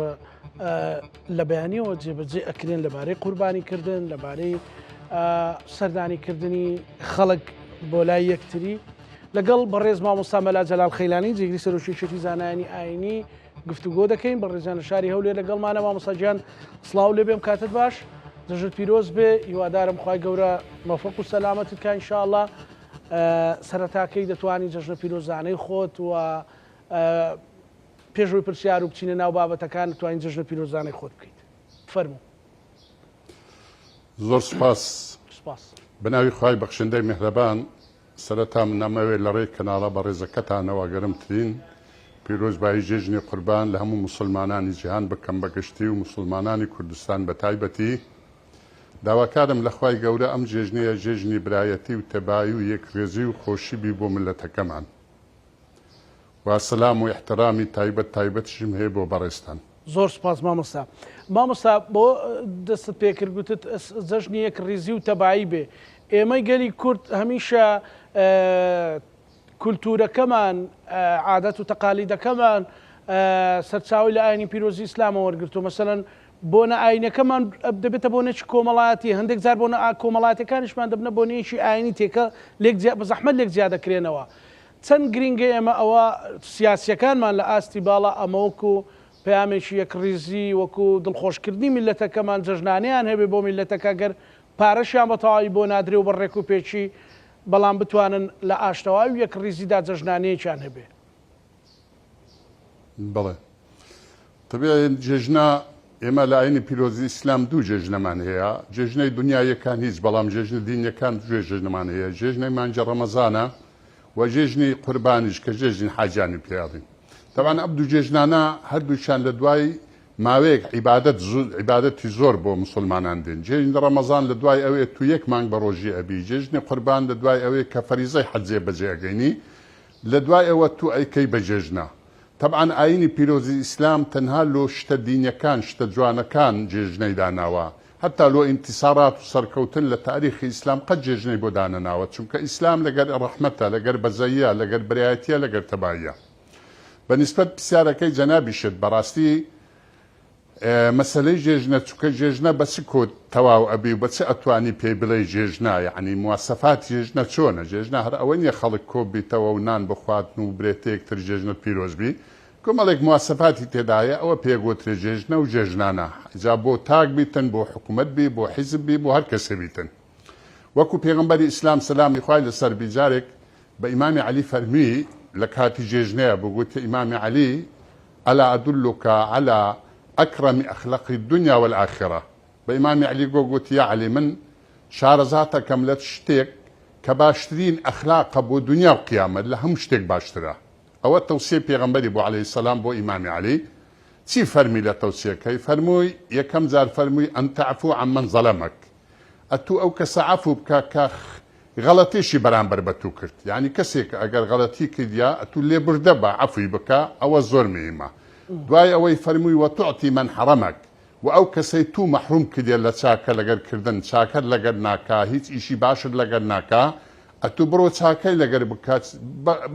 لە بەیانیەوە جێبەجێ ئەکرێن لەبارەی قوربانی کردن لەبارەی سەردانی کردنی خەڵک بۆ لای یەکتری لەگەڵ بەڕێز مامۆستا مەلا جەلال خەیلانی جێگری سەرۆکی یەکێتی زانایانی ئاینی گفتوگۆ دەکەین بەڕێزیان لە شاری هەولێر لەگەڵمانە مامۆستا گیان سڵاو لێ بێم کاتت باش جەژنت پیرۆز بێ هیوادارم خوای گەورە مەفەق و سەلامەتت کا ئینشاءاللە سەرەتاکەی دەتوانی جەژنە پیرۆزانەی خۆت و پێش ئەوەی پرسیار و بچینە ناو بابەتەکان دەتوانین جەژنە پیرۆزانەی خۆت بکەیت. فەرموو. زۆر سوپاس. سوپاس. بەناوی خوای بەخشندەی میهرەبان سەرەتا من ئەمەوێ لەڕێی کەناڵە بەڕێزەکەتانەوە گەرمترین پیرۆزبایی جێژنی قوربان لە هەموو موسڵمانانی جیهان بکەم بە گشتی و موسڵمانانی کوردستان بە تایبەتی داواکارم لە خوای گەورە ئەم جێژنەیە جێژنی برایەتی و تەبایی و یەکڕێزی و خۆشی بی بۆ میللەتەکەمان. و سلام و ئیحترامی تایبەت تایبەتیشم هەیە بۆ بەڕێزتان. زۆر سوپاس مامۆستا. مامۆستا بۆ دەستت پێکرد گوتت جەژنی یەک ڕیزی و تەبایی بێ. ئێمەی گەلی کورد هەمیشە کولتوورەکەمان، عادەت و تەقالیدەکەمان سەرچاوەی لە ئاینی پیرۆزی ئیسلامەوە وەرگرتووە. مەسەلەن بۆنە ئاینەکەمان دەبێتە بۆنێکی کۆمەڵایەتی، هەندێک جار بۆنە کۆمەڵایەتیەکانیشمان دەبنە بۆنەیەکی ئاینی تێکەڵ لێک جیا بە زەحمەت لێک جیا دەکرێنەوە. چەند گرینگە ئێمە ئەوە سیاسیەکانمان لە ئاستی باڵا ئەمە وەکو پەیامێکی یەکڕیزی وەکو دڵخۆشکردنی میللەتەکەمان جەژنانەیان هەبێ بۆ میللەتەکە گەر پارەشیان بە تەواوی بۆ نادرێ و بە ڕێک و پێکی بەڵام بتوانن لە ئاشتەوایی و یەکڕیزیدا جەژنانەیەکیان هەبێ. بەڵێ تەبیعی جێژنە ئێمە لە ئاینی پیرۆزی ئیسلام دوو جێژنەمان هەیە جێژنەی دنیایەکان هیچ بەڵام جێژنە دینیەکان دوێ جێژنەمان هەیە جێژنەی مانگی ڕەمەزانە و جێژنی قوربانیش کە جێژنی حاجیانی پێڵین تەبعەن ئەم دوو جێژنانە هەردووکیان لە دوای ماوەیەک عیبادەت عیبادەتی زۆر بۆ موسڵمانان دێن جێژنی ڕەمەزان لە دوای ئەوێ تو یەک مانگ بە ڕۆژی ئەبی جێژنی قوربان لە دوای ئەوێ کە فەریزەی حەج جێ بەجێ ئەگەینی لە دوای ئەوە تو ئەیکەی بە جێژنە تەبعەن ئاینی پیرۆزی ئیسلام تەنها لۆ شتە دینیەکان شتە جوانەکان جێژنەی داناوە هەتا لۆ ئینتیسارات و سەرکەوتن لە تاریخی ئیسلام قەت جێژنەی بۆ دانەناوە چونکە ئیسلام لەگەر ڕەحمەتە لەگەر بەزەییە لەگەر برایەتیە لەگەر تەباییە بە نیسبەت پرسیارەکەی جەنابیشت بەڕاستی مەسەلەی جێژنە چونکە جێژنە بە چ کۆد تەواو ئەبی و بە چ ئەتوانی پێی بڵێی جێژنە یەعنی مواسەفات جێژنە چۆنە جێژنە هەر ئەوە نیە خەڵک کۆ بیتەوە و نان بخواتن و برێتە یەکتر جێژنت پیرۆز بی کۆمەڵێک مواسەفاتی تێدایە ئەوە پێ گۆترێ جێژنە و جێژنانە جا بۆ تاک بیتن بۆ حکومەت بی بۆ حیزب بی بۆ هەر کەسێ بیتن وەکو پێغەمبەری ئیسلام سەلامی خوای لەسەر بی جارێک بە ئیمامی عەلی فەرمی لە کاتی جێژنەیە بوو گوتی ئیمامی عەلی الا ادلک علی اکرم اخلق الدنیا والآخرە بە ئیمامی عەلی گۆ گوتی یا عەلی من شارەزاتەکەم لە شتێک کە باشترین ئەخلاقە بۆ دنیا و قیامەت لە هەموو شتێک باشترە ئەوە تەوسیەی پێغەمبەری بوو علیە السلام بۆ ئیمامی عەلی چی فەرمی لە تەوسیەکەی فەرمووی یەکەم جار فەرمووی ان تعفو عمن ظلمک ئەتوو ئەو کەسە عەفو بکە کە غەڵەتێکی بەرامبەر بە توو کرد یانی کەسێک ئەگەر غەڵەتی کردیا ئەتوو لێبوردە بە عەفوی بکە ئەوە زۆر مهمە دوای ئەوەی فەرمووی وتعطی من حرمک وە ئەو کەسەی توو مەحروم کردیە لە چاکە لەگەر کردن چاکەت لەگەر ناکا هیچ ئیشی باشت لەگەر ناکا ئەتوو بڕۆ چاکەی لەگەر بکە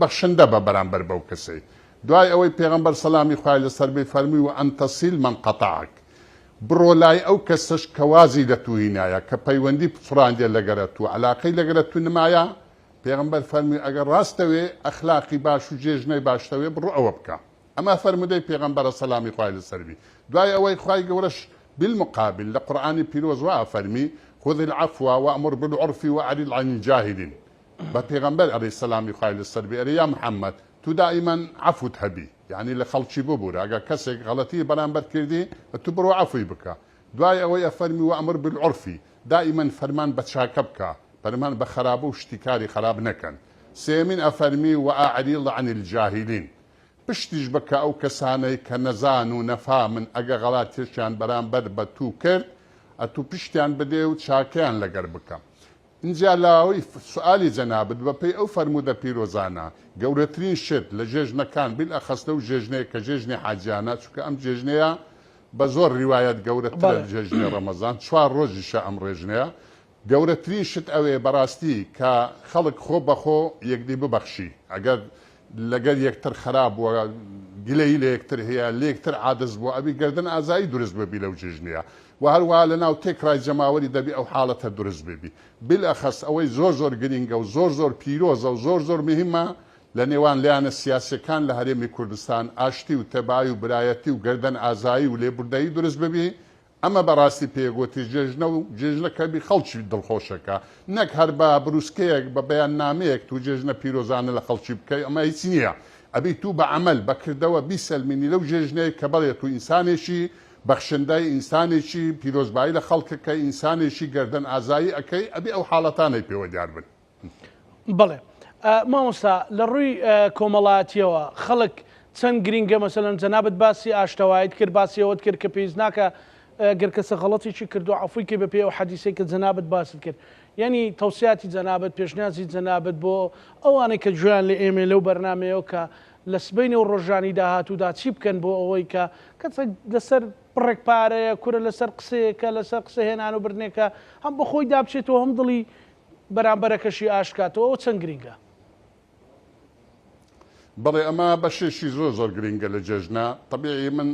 بەخشندە بە بەرامبەر بەو کەسەی دوای ئەوەی پێغەمبەر سەلامی خوای لەسەر بێ فەرمووی وان تصل من قطعک بڕۆ لای ئەو کەسەش کە وازی لە تو هینایە کە پەیوەندی پچڕاندیە لەگەرە تو عەلاقەی لەگەرە تو نمایە پێغەمبەر فەرمووی ئەگەر ڕاستەوێ ئەخلاقی باش و جێژنەی باشتەوێ بڕۆ ئەوە بکە ئەمە فەرموودەی پێغەمبەرە سەلامی خوای لەسەر بی دوای ئەوەی خوای گەورەش بالمقابل لە قورئانی پیرۆز وا ئەفەرمی خذ العفو وامر بالعرف واعرض عن الجاهلین بە پێغەمبەر ئەرێ سەلامی خوای لەسەر بی ئەرێ یا محمد تو دائیما عەفوت هەبی یانی لە خەڵکی ببورە ئەگەر کەسێک غەڵەتی بەرامبەر کردی تو بڕۆ عەفوی بکە دوای ئەوەی ئەفەرمی وامر بالعرف دائیما فەرمان بە چاکە بکە فەرمان بە خەرابە و شتی کاری خەراپ نەکەن سێیەمین ئەفەرمی واعرض عن الجاهلین پشتیش بکە ئەو کەسانەی کە نەزان و نەفامن ئەگە غەڵاتێکیان بەرامبەر بە توو کرد ئەتوو پشتیان بدێ و چاکەیان لەگەر بکە ئینجا لاوەی سوئالی جەنابت بە پێی ئەو فەرموودە پیرۆزانە گەورەترین شت لە جێژنەکان بیلئەخەس لەو جێژنەیە کە جێژنی حاجیانە چونکە ئەم جێژنەیە بە زۆر ریوایەت گەورەترە لە جێژنی ڕەمەزان چوار ڕۆژیشە ئەم ڕێژنەیە گەورەترین شت ئەوەیە بەڕاستی کە خەڵک خۆ بەخۆ یەکدی ببەخشی ئەگەر لەگەر یەکتر خەراب بووە گلەیی لە یەکتر هەیە لەیەکتر عادز بووە ئەبی گەردن ئازایی دروست ببی لەو جێژنەیە وە هەروەها لەناو تێکڕای جەماوەری دەبی ئەو حاڵەتە دروست ببی بالئەخەس ئەوەی زۆر زۆر گرینگە و زۆر زۆر پیرۆزە و زۆر زۆر مهمە لە نێوان لایەنە سیاسیەکان لە هەرێمی کوردستان ئاشتی و تەبایی و برایەتی و گەردەن ئازایی و لێبوردەیی دروست ببی ئەمە بەڕاستی پێگۆتی جێژنە و جێژنە کەبی خەڵکی دڵخۆشەکە نەک هەر بە بروسکەیەک بە بەیاننامەیەک تو جێژنە پیرۆزانە لە خەڵکی بکەی ئەمە هیچ نییە ئەبی تو بە عەمەل بە کردەوە بیسەلمینی لەو جێژنەیە کە بەڵێ تو ئینسانێکی بەخشندەی ئینسانێکی پیرۆزبایی لە خەڵکەکەی ئینسانێکی گەردەن ئازایی ئەکەی ئەبی ئەو حاڵەتانەی پێوە دیار بن. بەڵێ مامۆستا لە ڕووی کۆمەڵایەتیەوە خەڵک چەند گرینگە مەسەلەن جەنابت باسی ئاشتەوایت کرد باسی ئەوەت کرد کە پێویست ناکە گەر کەسە غەڵەتێکی کردو عەفوی کەی بەپێی ئەو حەدیسەی کە جەنابت باست کرد یعنی تەوسیاتی جەنابت پێشنیازی جەنابت بۆ ئەوانەی کە گوێیان لە ئێمەیە لەو بەرنامەیەوە کە لە سبەینێ و ڕۆژانی داهاتوودا چی بکەن بۆ ئەوەی کە کەسێک لەسەر بڕێک پارەیە کورە لەسەر قسەیەکە لەسەر قسە هێنان و بردنێکە هەم بە خۆی دابچێتەوە هەم دڵی بەرامبەرەکەشی ئاشت کاتەوە ئەوە چەند گرینگە؟ بەڵێ ئەمە بەشێکی زۆر زۆر گرینگە لە جێژنە تەبیعی من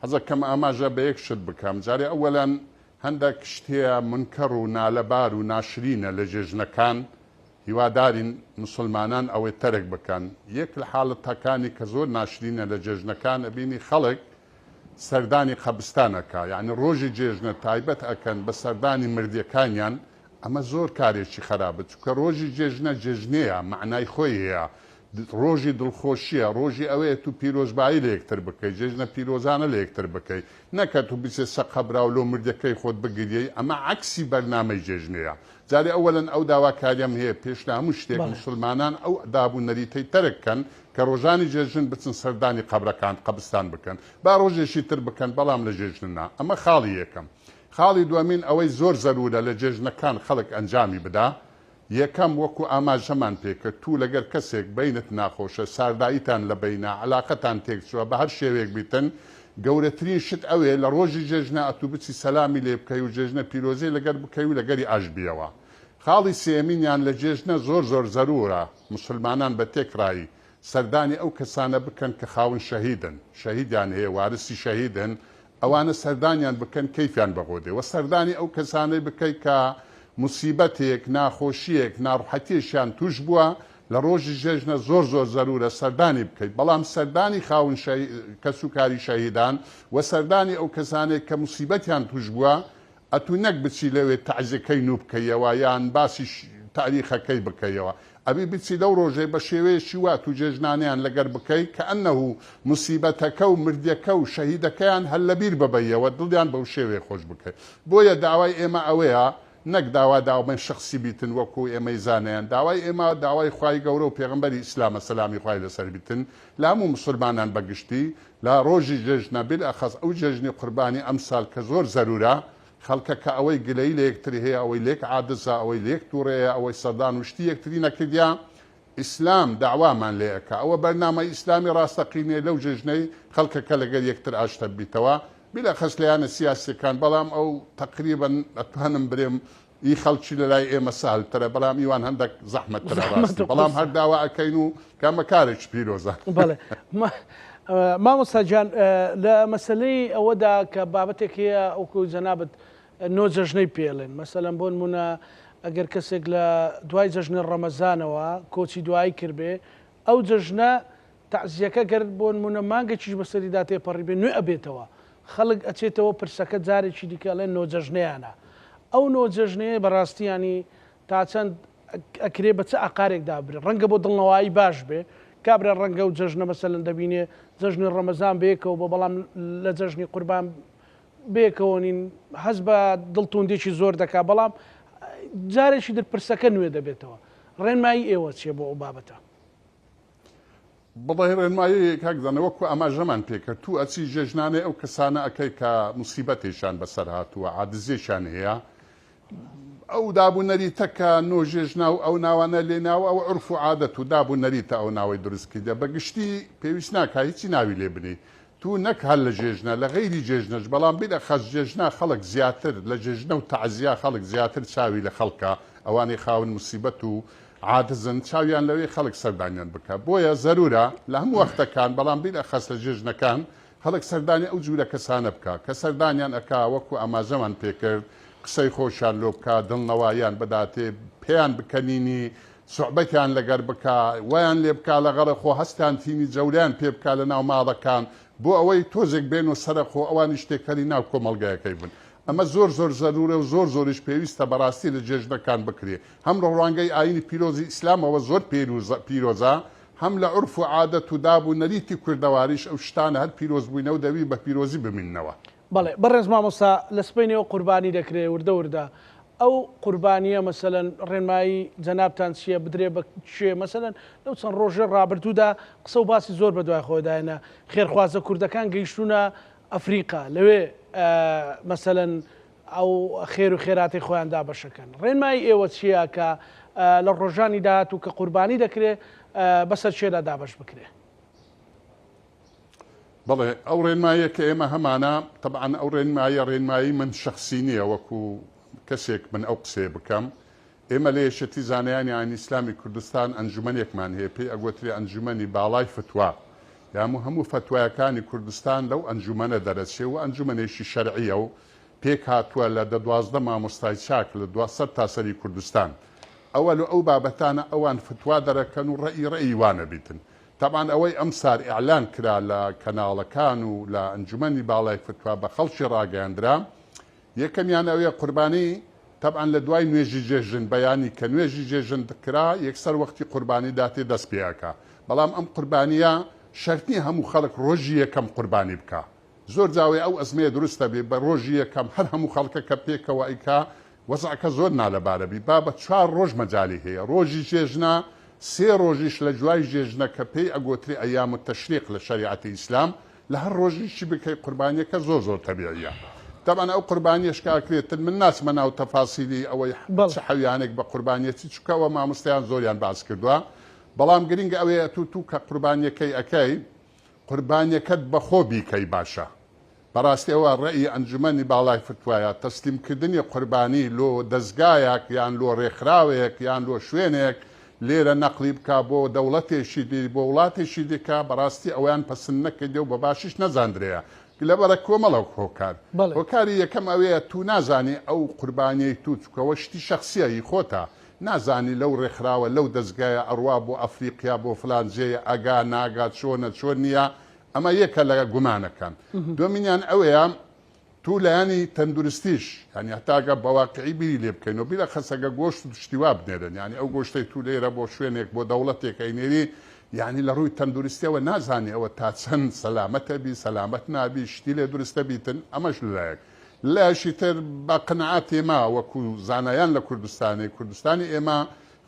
حەزەکەم ئاماژە بە یەک شت بکەم جارێ ئەوەلەن هەندێک شت هەیە منکەڕ و نالەبار و ناشرینە لە جێژنەکان هیوادارین مسلمانان ئەوەی تەرک بکەن یەک لە حاڵەتەکانی کە زۆر ناشرینە لە جێژنەکان ئەبینی خەڵک. سەردانی قەبستان ئەکا یانی ڕۆژی جێژنە تایبەت ئەکەن بە سەردانی مردیەکانیان ئەمە زۆر کارێکی خەرابە چونکە ڕۆژی جێژنە جێژنەیە مەعنای خۆی هەیە ڕۆژی دڵخۆشیە ڕۆژی ئەوەیە تو پیرۆزبایی لە یەکتر بکەی جێژنە پیرۆزانە لە یەکتر بکەی نەک ئەتو بچێ سە قەبراو لۆ مردەکەی خۆت بگریەی ئەمە عەکسی بەرنامەی جێژنەیە جارێ ئەوەلەن ئەو داواکاریەم هەیە پێش لە هەموو شتێک بەڵێ. موسلمانان ئەو داب و نەریتەی تەرک کەن کە ڕۆژانی جێژن بچن سەردانی قەبرەکان قەبستان بکەن با ڕۆژێکی تر بکەن بەڵام لە جێژن نا ئەمە خاڵی یەکەم خاڵی دوەمین ئەوەی زۆر زەرورە لە جێژنەکان خەڵک ئەنجامی بدا یەکەم وەکو ئاماژەمان پێکرد تو لەگەر کەسێک بەینت ناخۆشە سارداییتان لە بەینە عەلاقەتان تێکچوە بە هەر شێوەیەک بیتن گەورەترین شت ئەوێ لە ڕۆژی جێژنە ئەتو بچی سەلامی لێ بکەی و جێژنە پیرۆزی لەگەر بکەی و لەگەری ئاش بیەوە خاڵی سێیەمینیان لە جێژنە زۆر زۆر زەرورە موسلمانان بە تێکڕایی سەردانی ئەو کەسانە بکەن کە خاون شەهیدن شەهیدیان هەیە وارسی شەهیدن ئەوانە سەردانیان بکەن کەیفیان بەغۆ دێ وە سەردانی ئەو کەسانەی بکەی کە موسیبەتێک ناخۆشیەک ناڕوحەتیەکیان توش بووە لە ڕۆژی جێژنە زۆر زۆر زەرورە سەردانی بکەیت بەڵام سەردانی خاون کەسوکاری شەهیدان وە سەردانی ئەو کەسانەی کە موسیبەتیان توش بووە ئەتوو نەک بچی لەوێ تەعزیەکەی نوو بکەیەوە یان باسی تاریخەکەی بکەیەوە ئەبی بچی لەو ڕۆژەی بە شێوەیەکی وا تو جێژنانەیان لەگەر بکەی کەئەنەهو موسیبەتەکە و مردیەکە و شەهیدەکەیان هەر لەبیر ببەیەوە دڵیان بەو شێوەیە خۆش بکەی بۆیە داوای ئێمە ئەوەیە نەک داوا داومەی شەخسی بیتن وەکو ئێمەی زانایان داوای ئێمە داوای خوای گەورە و پێغەمبەری ئیسلامە سەلامی خوای لەسەر بیتن لە هەموو موسولمانان بەگشتی لە ڕۆژی جەژنە بالاخص ئەو جەژنی قوربانی ئەمسال کە زۆر زەرورە خەڵکەکە ئەوەی گلەیی لە یەکتری هەیە ئەوەی لێک عادزە ئەوەی لێک توڕەیە ئەوەی سەدان و شتی یەکتری نەکردیە ئیسلام دەعوامان لێ ئەکا ئەوە بەرنامەی ئیسلامی ڕاستەقینەیە لەو جەژنەی خەڵکەکە لەگەر یەکتر ئاشتە بیتەوە بالاخص لایەنە سیاسیەکان بەڵام ئەو تەقریبەن ئەتوانم برێم ئی خەڵکی لەلای ئێمە سەهل ترە بەڵام ئیوان هەندەک زەحمەت ترە ڕاستی بەڵام هەر داوا ئەکەین و کامە کارێکی پیرۆزە. بەڵێ مامۆستا گیان لە مەسەلەی ئەوەدا کە بابەتێک هەیە وەکو جەنابت نۆ جەژنەی پێڵێن مەسەلەن بۆ نمونە ئەگەر کەسێک لە دوای جەژنی ڕەمەزانەوە کۆچی دوایی کردبێ ئەو جەژنە تەعزیەکە گەر بۆنمونە مانگێکیش بەسەریدا تێپەڕیبێ نوێ ئەبێتەوە خەڵک ئەچێتەوە پرسەکە جارێکی دیکە ئەڵێن نۆجەژنەیانە ئەو نۆجەژنەیە بەڕاستی یانی تا چەند ئەکرێ بە چ ئاقارێک دابرێ ڕەنگە بۆ دڵنەوایی باش بێ کابرا ڕەنگە و جەژنە مەسەلەن دەبینێ جەژنی ڕەمەزان بەیەکەوە بۆ بەڵام لە جەژنی قوربان بەیەکەوە نین هەست بە دڵتوندێکی زۆر دەکا بەڵام جارێکی در پرسەکە نوێ دەبێتەوە ڕێنمایی ئێوە چیە بۆ ئەو بابەتە؟ بەڵێ ڕێنمایی کاک زانا وەکو ئاماژەمان پێکرد تو ئەچی جێژنانەی ئەو کەسانە ئەکەی کە موسیبەتێکیان بەسەر هاتووە عادزێکیان هەیە ئەو داب و نەریتە کە نۆژێژنا و ئەو ناوانە لێ ناوە ئەو عورف و عادەت و داب و نەریتە ئەو ناوەی دروست کردە بە گشتی پێویست ناکا هیچی ناوی لێ بنێی تو نەک هەر لە جێژنە لە غەیری جێژنەش بەڵام بیلەخەس جێژنە خەڵک زیاتر لە جێژنە و تەعزیە خەڵک زیاتر چاوی لە خەڵکە ئەوانەی خاوەن موسیبەت و عادزن چاویان لەوەی خەڵک سەردانیان بکا بۆیە زەرورە لە هەموو وەختەکان بەڵام بیلەخەس لە جێژنەکان خەڵک سەردانی ئەو جورە کەسانە بکا کە سەردانیان ئەکا وەکو ئاماژەمان پێکرد قسەی خۆشیان لۆ بکا دڵنەواییان بداتێ پێیان بکەنینی سوعبەتیان لەگەر بکا وایان لێ بکا لەغەڵە خۆ هەستیان تینی جەولەیان پێ بکا لە ناو ماڵەکان بۆ ئەوەی تۆزێک بێنۆ سەرە خۆ ئەوانیش تێکەلی ناو کۆمەڵگایەکەی بن ئەمە زۆر زۆر زەرورە و زۆر زۆریش پێویستە بەڕاستی لە جێژنەکان بکرێ هەم لە ڕوانگەی ئاینی پیرۆزی ئیسلامەوە زۆر پیرۆزە هەم لە عورف و عادەت و داب و نەریتی کوردەواریش ئەو شتانە هەر پیرۆز بووینە و دەبی بە پیرۆزی بمیننەوە. بەڵێ بەڕێز مامۆستا لە سبەینێوە قوربانی دەکرێ وردە وردە ئەو قوربانیە مەسەلەن ڕێنمایی جەنابتان چیە بدرێ بە کێ مەسەلەن لەو چەند ڕۆژەی ڕابردوودا قسە و باسی زۆر بەدوای خۆیدایە خێرخوازە کوردەکان گەیشتوونە ئەفریقا لەوێ مەسەلەن ئەو خێر و خێراتی خۆیان دابەشەکەن ڕێنمایی ئێوە چییە کە لە ڕۆژانی داهاتوو کە قوربانی دەکرێ بەسەر کێدا دابەش بکرێ؟ بەڵێ ئەو ڕێنماییە کە ئێمە هەمانە تەبعەن ئەو ڕێنماییە ڕێنمایی من شەخسی نییە وەکو کەسێک من ئەو قسەیە بکەم ئێمە لە یەکێتی زانایانی ئاینی ئیسلامی کوردستان ئەنجومەنێکمان هەیە پێی ئەگۆترێ ئەنجومەنی باڵای فتوا یامو هەموو فەتوایەکانی کوردستان لەو ئەنجومەنە دەرەچێ و ئەنجومەنێکی شەرعیە و پێک هاتووە لە دە 12 مامۆستای چاک لە دوا سەر تاسەری کوردستان ئەوە لە ئەو بابەتانە ئەوان فتوا دەرەکەن و ڕەئی ڕەئی وانە بیتن. تەبعەن ئەوەی ئەمسار ئیعلان کرا لە کەناڵەکان و لە ئەنجومەنی باڵای فتوا بە خەڵکی ڕاگەیاندرا یەکەمیان ئەوەیە قوربانی تەبعەن لە دوای نوێژی جێژن بەیانی کە نوێژی جێژن کرا یەکسەر وەختی قوربانی داتێ دەست پێ ئەکا بەڵام ئەم قوربانیە شەرت نیە هەموو خەڵک ڕۆژی یەکەم قوربانی بکا زۆر جاوەی ئەو ئەزمەیە دروست ئەبێ بە ڕۆژی یەکەم هەر هەموو خەڵکە کە پێکەوە ئەیکا وەزعەکە زۆر نالەبارە بی با بە چوار ڕۆژ مەجالی هەیە ڕۆژی جێژنە سێ ڕۆژیش لە جوای جێژنە کە پێی ئەگۆترێ ئەیام التشریق لە شەریعەتی ئیسلام لە هەر ڕۆژیکی بکەی قوربانیەکە زۆر زۆر تەبیعیە تەبعەن ئەو قوربانیەش کە ئەکرێتن من ناچمە ناو تەفاسیلی ئەوەی چ حەویانێک بە قوربانیەتی چونکە ئەوە مامۆستایان زۆریان باس کردوە بەڵام گرنگ ئەوەیە ئەتوو تو کە قوربانیەکەی ئەکەی قوربانیەکەت بەخۆ بیکەی باشە. بەڕاستی ئەوە ڕەئی ئەنجومەنی باڵای فتوایە، تەسلیم کردنی قوربانی لۆ دەزگایەک یان لۆ ڕێکخراوێک یان لۆ شوێنێک لێرە نەقلی بکا بۆ دەوڵەتێکی دی بۆ وڵاتێکی دیکە بەڕاستی ئەوەیان پەسند نەکردێ و بە باشیش نەزاندرێیە لەبەرە کۆمەڵێک هۆکار. هۆکاری یەکەم ئەوەیە تو نازانی ئەو قوربانیەی تو چونکە ئەوە شتی شەخسیە هی خۆتە نازانی لەو ڕێکخراوە لەو دەزگایە ئەڕوا بۆ ئەفریقیا بۆ فلان جێیە ئەگا ناگا چۆنە چۆن نیە ئەمە یەکە لە گومانەکان. دووەمینیان ئەوەیە تو لایەنی تەندروستیش یانی هەتا گە بە واقعی بیری لێ بکەینەوە بیرە خەسەگە گۆشت و شتی وا بنێرن یانی ئەو گۆشتەی تو لێرە بۆ شوێنێک بۆ دەوڵەتێک ئەینێری یانی لە ڕووی تەندروستیەوە نازانی ئەوە تا چەند سەلامەتە بی سەلامەت نابی شتی لێ دروستە بیتن ئەمەش لەلایەک لەلایەکی تر بە قەناعەت ئێمە وەکو زانایان لە کوردستانی کوردستانی ئێمە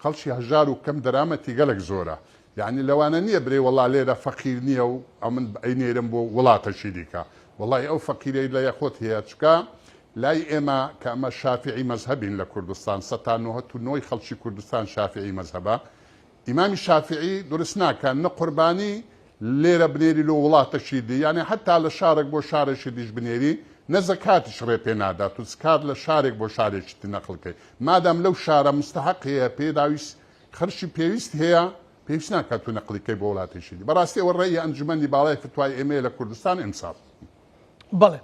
خەڵکی هەژار و کەم دەرامەتی گەلەک زۆرە یەعنی لەوانە نیە برێ وەڵا لێرە فەقیر نیە و ئەمن ئەینێرم بۆ وڵاتەکی دیکە وەڵای ئەو فەقیرەی لە خۆت هەیە چکە لای ئێمە کە ئەمە شافعی مەزهەبین لە کوردستان سەتا نۆهەت و نۆی خەڵکی کوردستان شافعی مەزهەبە ئیمامی شافعی دروست ناکا نە قوربانی لێرە بنێری لۆ وڵاتەکی دی یانێ حەتا لە شارێک بۆ شارێکی دیش بنێری نە زەکاتیش ڕێ پێ نادات و زکات لە شارێک بۆ شارێکی دی نەقل کەی مادام لەو شارە مستحق هەیە پێداویست خەرکی پێویست هەیە پێویست ناکات تۆ نەقلی کەی بۆ وڵاتێکی دی. بەڕاستی ئەوە ڕەئی ئەنجومەنی باڵای فتوای ئێمەیە لە کوردستان ئیمساڵ. بەڵێ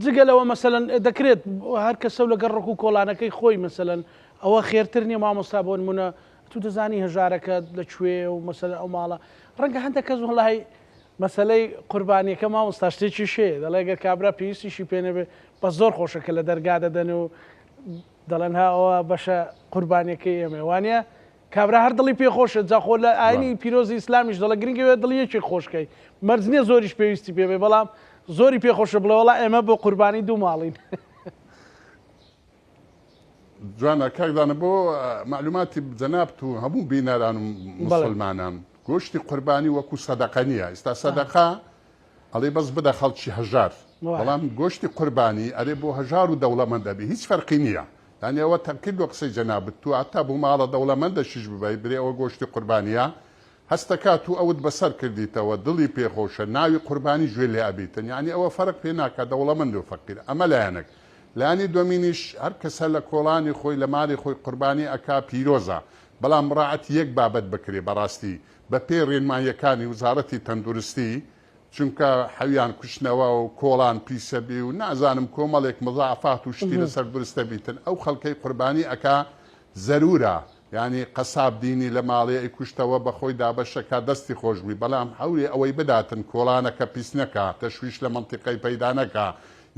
جگە لەوە مەسەلەن دەکرێت هەر کەسە و لەگەڵ ڕک و کۆڵانەکەی خۆی مەسەلەن ئەوە خێرتر نییە مامۆستا بۆ نمونە تو دەزانی هەژارەکە لە کوێ و مەسەلەن ئەو ماڵە ڕەنگە هەندێک کەس وڵی مەسەلەی قوربانیەکە مامۆستا شتێکی شێ دەڵێ گەر کابرا پێویستیشی پێ نەبێ بەس زۆر خۆشە کە لە دەرگا دەدەن و دەڵێن ها ئەوە بەشە قوربانیەکەی ئێمەیە وانە کابرا هەر دڵی پێ خۆشە جا خۆ لە ئاینی پیرۆزی ئیسلامیش دەڵێ گرنگە وێ دڵی یەکێک خۆش کەی مەرج نییە زۆریش پێویستی پێ بێ بەڵام زۆری پێ خۆشە بڵێ وەڵا ئێمە بۆ قوربانی دوو ماڵین. جوانە کاک دانە بۆ مەعلوماتی جەنابت و هەموو بینەران و موسڵمانان گۆشتی قوربانی وەکو سەدەقە نییە ئیستا سەدەقە ئەڵێ بەس بدە خەڵکی هەژار بەڵام گۆشتی قوربانی ئەرێ بۆ هەژار و دەوڵەمەند ئەبی هیچ فەرقی نییە یانی ئەوە تەکید بۆ قسەی جەنابت تو هەتا بۆ ماڵە دەوڵەمەندەشیش ببەی برێ ئەوە گۆشتی قوربانیە هەستەکا تو ئەوت بەسەر کردیتەوە دڵی پێ خۆشە ناوی قوربانی گوێ لێ ئەبیتن یانی ئەوە فەرق پێ ناکا دەوڵەمەند و فەقیر ئەمە لایەنەک لایەنی دوەمینیش هەر کەسە لە کۆڵانی خۆی لە ماڵی خۆی قوربانی ئەکا پیرۆزە بەڵام مڕاعەتی یەک بابەت بکرێ بەڕاستی بە پێی ڕێنماییەکانی وزاڕەتی تەندورستی چونکە حەویان کوشتنەوە و کۆڵان پیسە بی و نازانم کۆمەڵێک مزاعفات و شتی لەسەر دروستە بیتن ئەو خەڵکەی قوربانی ئەکا زەرورە یانی قەساب دینی لە ماڵێ ئەیکوشتەوە بە خۆی دابەشەکا دەستی خۆش بی بەڵام حەولی ئەوەی بداتن کۆڵانەکە پیس نەکا تەشویش لە مەنتیقەی پەیدا نەکا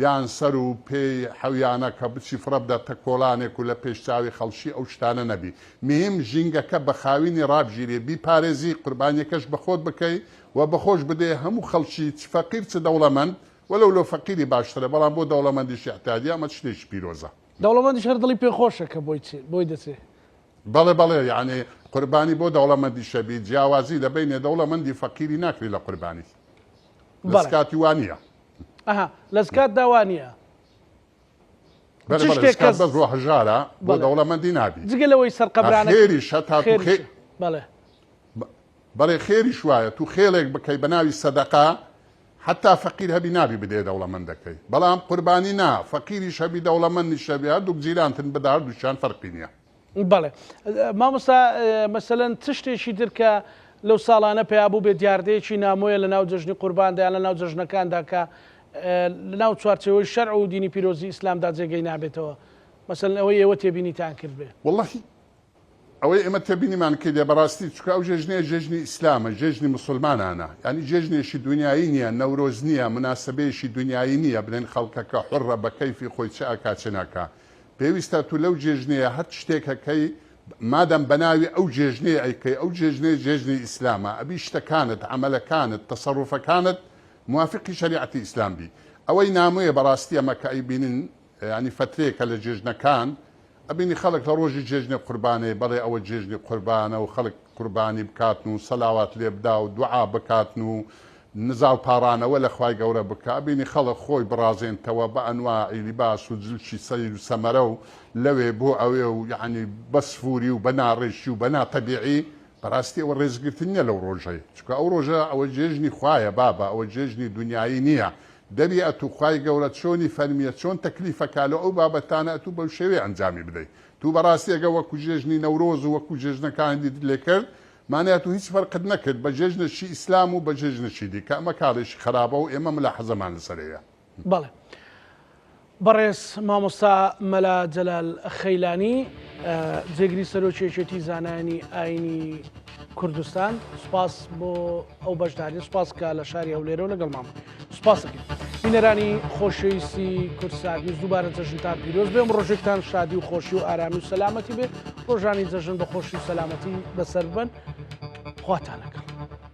یان سەر و پێی حەویانە کە بچی فڕە بداتە کۆڵانێک و لە پێش چاوی خەڵکی ئەو شتانە نەبی مهیم ژینگەکە بە خاوینی ڕابگیرێ بیپارێزی قوربانیەکەش بە خۆت بکەی و بە خۆش بدەیە هەموو خەڵکی چ فەقیر چ دەوڵەمەند وەلەو لۆ فەقیری باشترە بەڵام بۆ دەوڵەمەندیش ئیعتیادیە ئەمە شتێکی پیرۆزە. دەوڵەمەندیش هەر دڵی پێ خۆشە کە بۆی چێ بۆی دەچێ. بەڵێ بەڵێ یەعنی قوربانی بۆ دەوڵەمەندیشە بی جیاوازی لە بەینێ دەوڵەمەندی فەقیری ناکری لە قوربانی لە بەڵێ. سکاتی وانیە. ئەها لە زکاتدا وانیە. بەڵێ چ بەڵێ شتێک زکات کە بەس بۆ هەژارە بۆ بەڵێ. دەوڵەمەندی نابی. جگە لەوەی سەر قەبرانەکە خێریش هەتا تو خێ خێریشە بەڵێ. بەڵێ خێریش وایە تو خێڵێک بکەی بە ناوی سەدەقە حەتا فەقیر هەبی نابی بدەیە دەوڵەمەندەکەی بەڵام قوربانی نا فەقیریش هەبی دەوڵەمەندیش هەبی هەردووک جیرانتن بدە هەردووکیان فەرقی نیە. بەڵێ مامۆستا مەسەلەن چ شتێکی تر کە لەو ساڵانە پەیا بووبێ دیاردەیەکی نامۆیە لە ناو جەژنی قورباندا یان لە ناو جەژنەکاندا کە لە ناو چوارچێوەی شەرع و دینی پیرۆزی ئیسلامدا جێگەی نابێتەوە مەسەلەن ئەوەی ئێوە تێبینیتان کردبێ؟ وەڵاهی. ئەوەی ئێمە تێبینیمان کردیە بەڕاستی چونکە ئەو جێژنەیە جێژنی ئیسلامە جێژنی موسڵمانانە یانی جێژنێکی دونیایی نیە نەورۆز نیە موناسەبەیەکی دونیایی نیە بلێن خەڵکەکە حوڕە بە کەیفی خۆی چ ئەکا چ ناکا پێویستە تو لەو جێژنەیە هەر شتێک ئەکەی مادام بەناوی ئەو جێژنەیە ئەیکەی ئەو جێژنەیە جێژنی ئیسلامە ئەبی شتەکانت عەمەلەکانت تەسەروفەکانت موافقی شەریعەتی ئیسلام بی ئەوەی نامۆیە بەڕاستی ئەمە کە ئەیبینن یانی فەترەیەکە لە جێژنەکان ئەبینی خەڵک لە ڕۆژی جێژنی قوربانێ بەڵێ ئەوە جێژنی قوربانە و خەڵک قوربانی بکاتن و سەلاوات لێ بدا و دوعا بکاتن و نزا و پاڕانەوە لە خوای گەورە بکا ئەبینی خەڵک خۆی بڕازێنتەوە بە ئەنواعی لیباس و جلکی سەیر و سەمەرە و لەوێ بۆ ئەوێ و یانی بە سفوری و بە ناڕێکی و بە ناتەبیعی بەڕاستی ئەوە ڕێزگرتن نیە لەو ڕۆژەی چونکە ئەو ڕۆژە ئەوە جێژنی خوایە بابە ئەوە جێژنی دونیایی نیە دەبی ئەتوو خوای گەورە چۆنی فەرمیە چۆن تەکلیفەکا لۆ ئەو بابەتانە ئەتوو بەو شێوەیە ئەنجامی بدەی توو بەڕاستی ئەگەر وەکو جێژنی نەورۆز و وەکو جێژنەکانی دیت لێ کرد مانای ئەتوو هیچ فەرقت نەکرد بە جێژنەکی ئیسلام و بە جێژنەکی دیکە ئەمە کارێکی خەرابە و ئێمە ملاحەزەمان لەسەر هەیە. بەڵێ بەڕێز مامۆستا مەلا جەلال خەیلانی جێگری سەرۆکی یەکێتی زانایانی ئاینی کوردستان سوپاس بۆ ئەو بەشداری سوپاس کە لە شاری هەولێرەوە لەگەڵمان سوپاس دەکەین بینەرانی خۆشەویستی کوردسات نیوز دووبارە جەژنتان پیرۆز بێ ڕۆژێکتان شادی و خۆشی و ئارامی و سەلامەتی بێ ڕۆژانی جەژن بە خۆشی و سەلامەتی بەسەر ببەن خواتان لەگەڵ.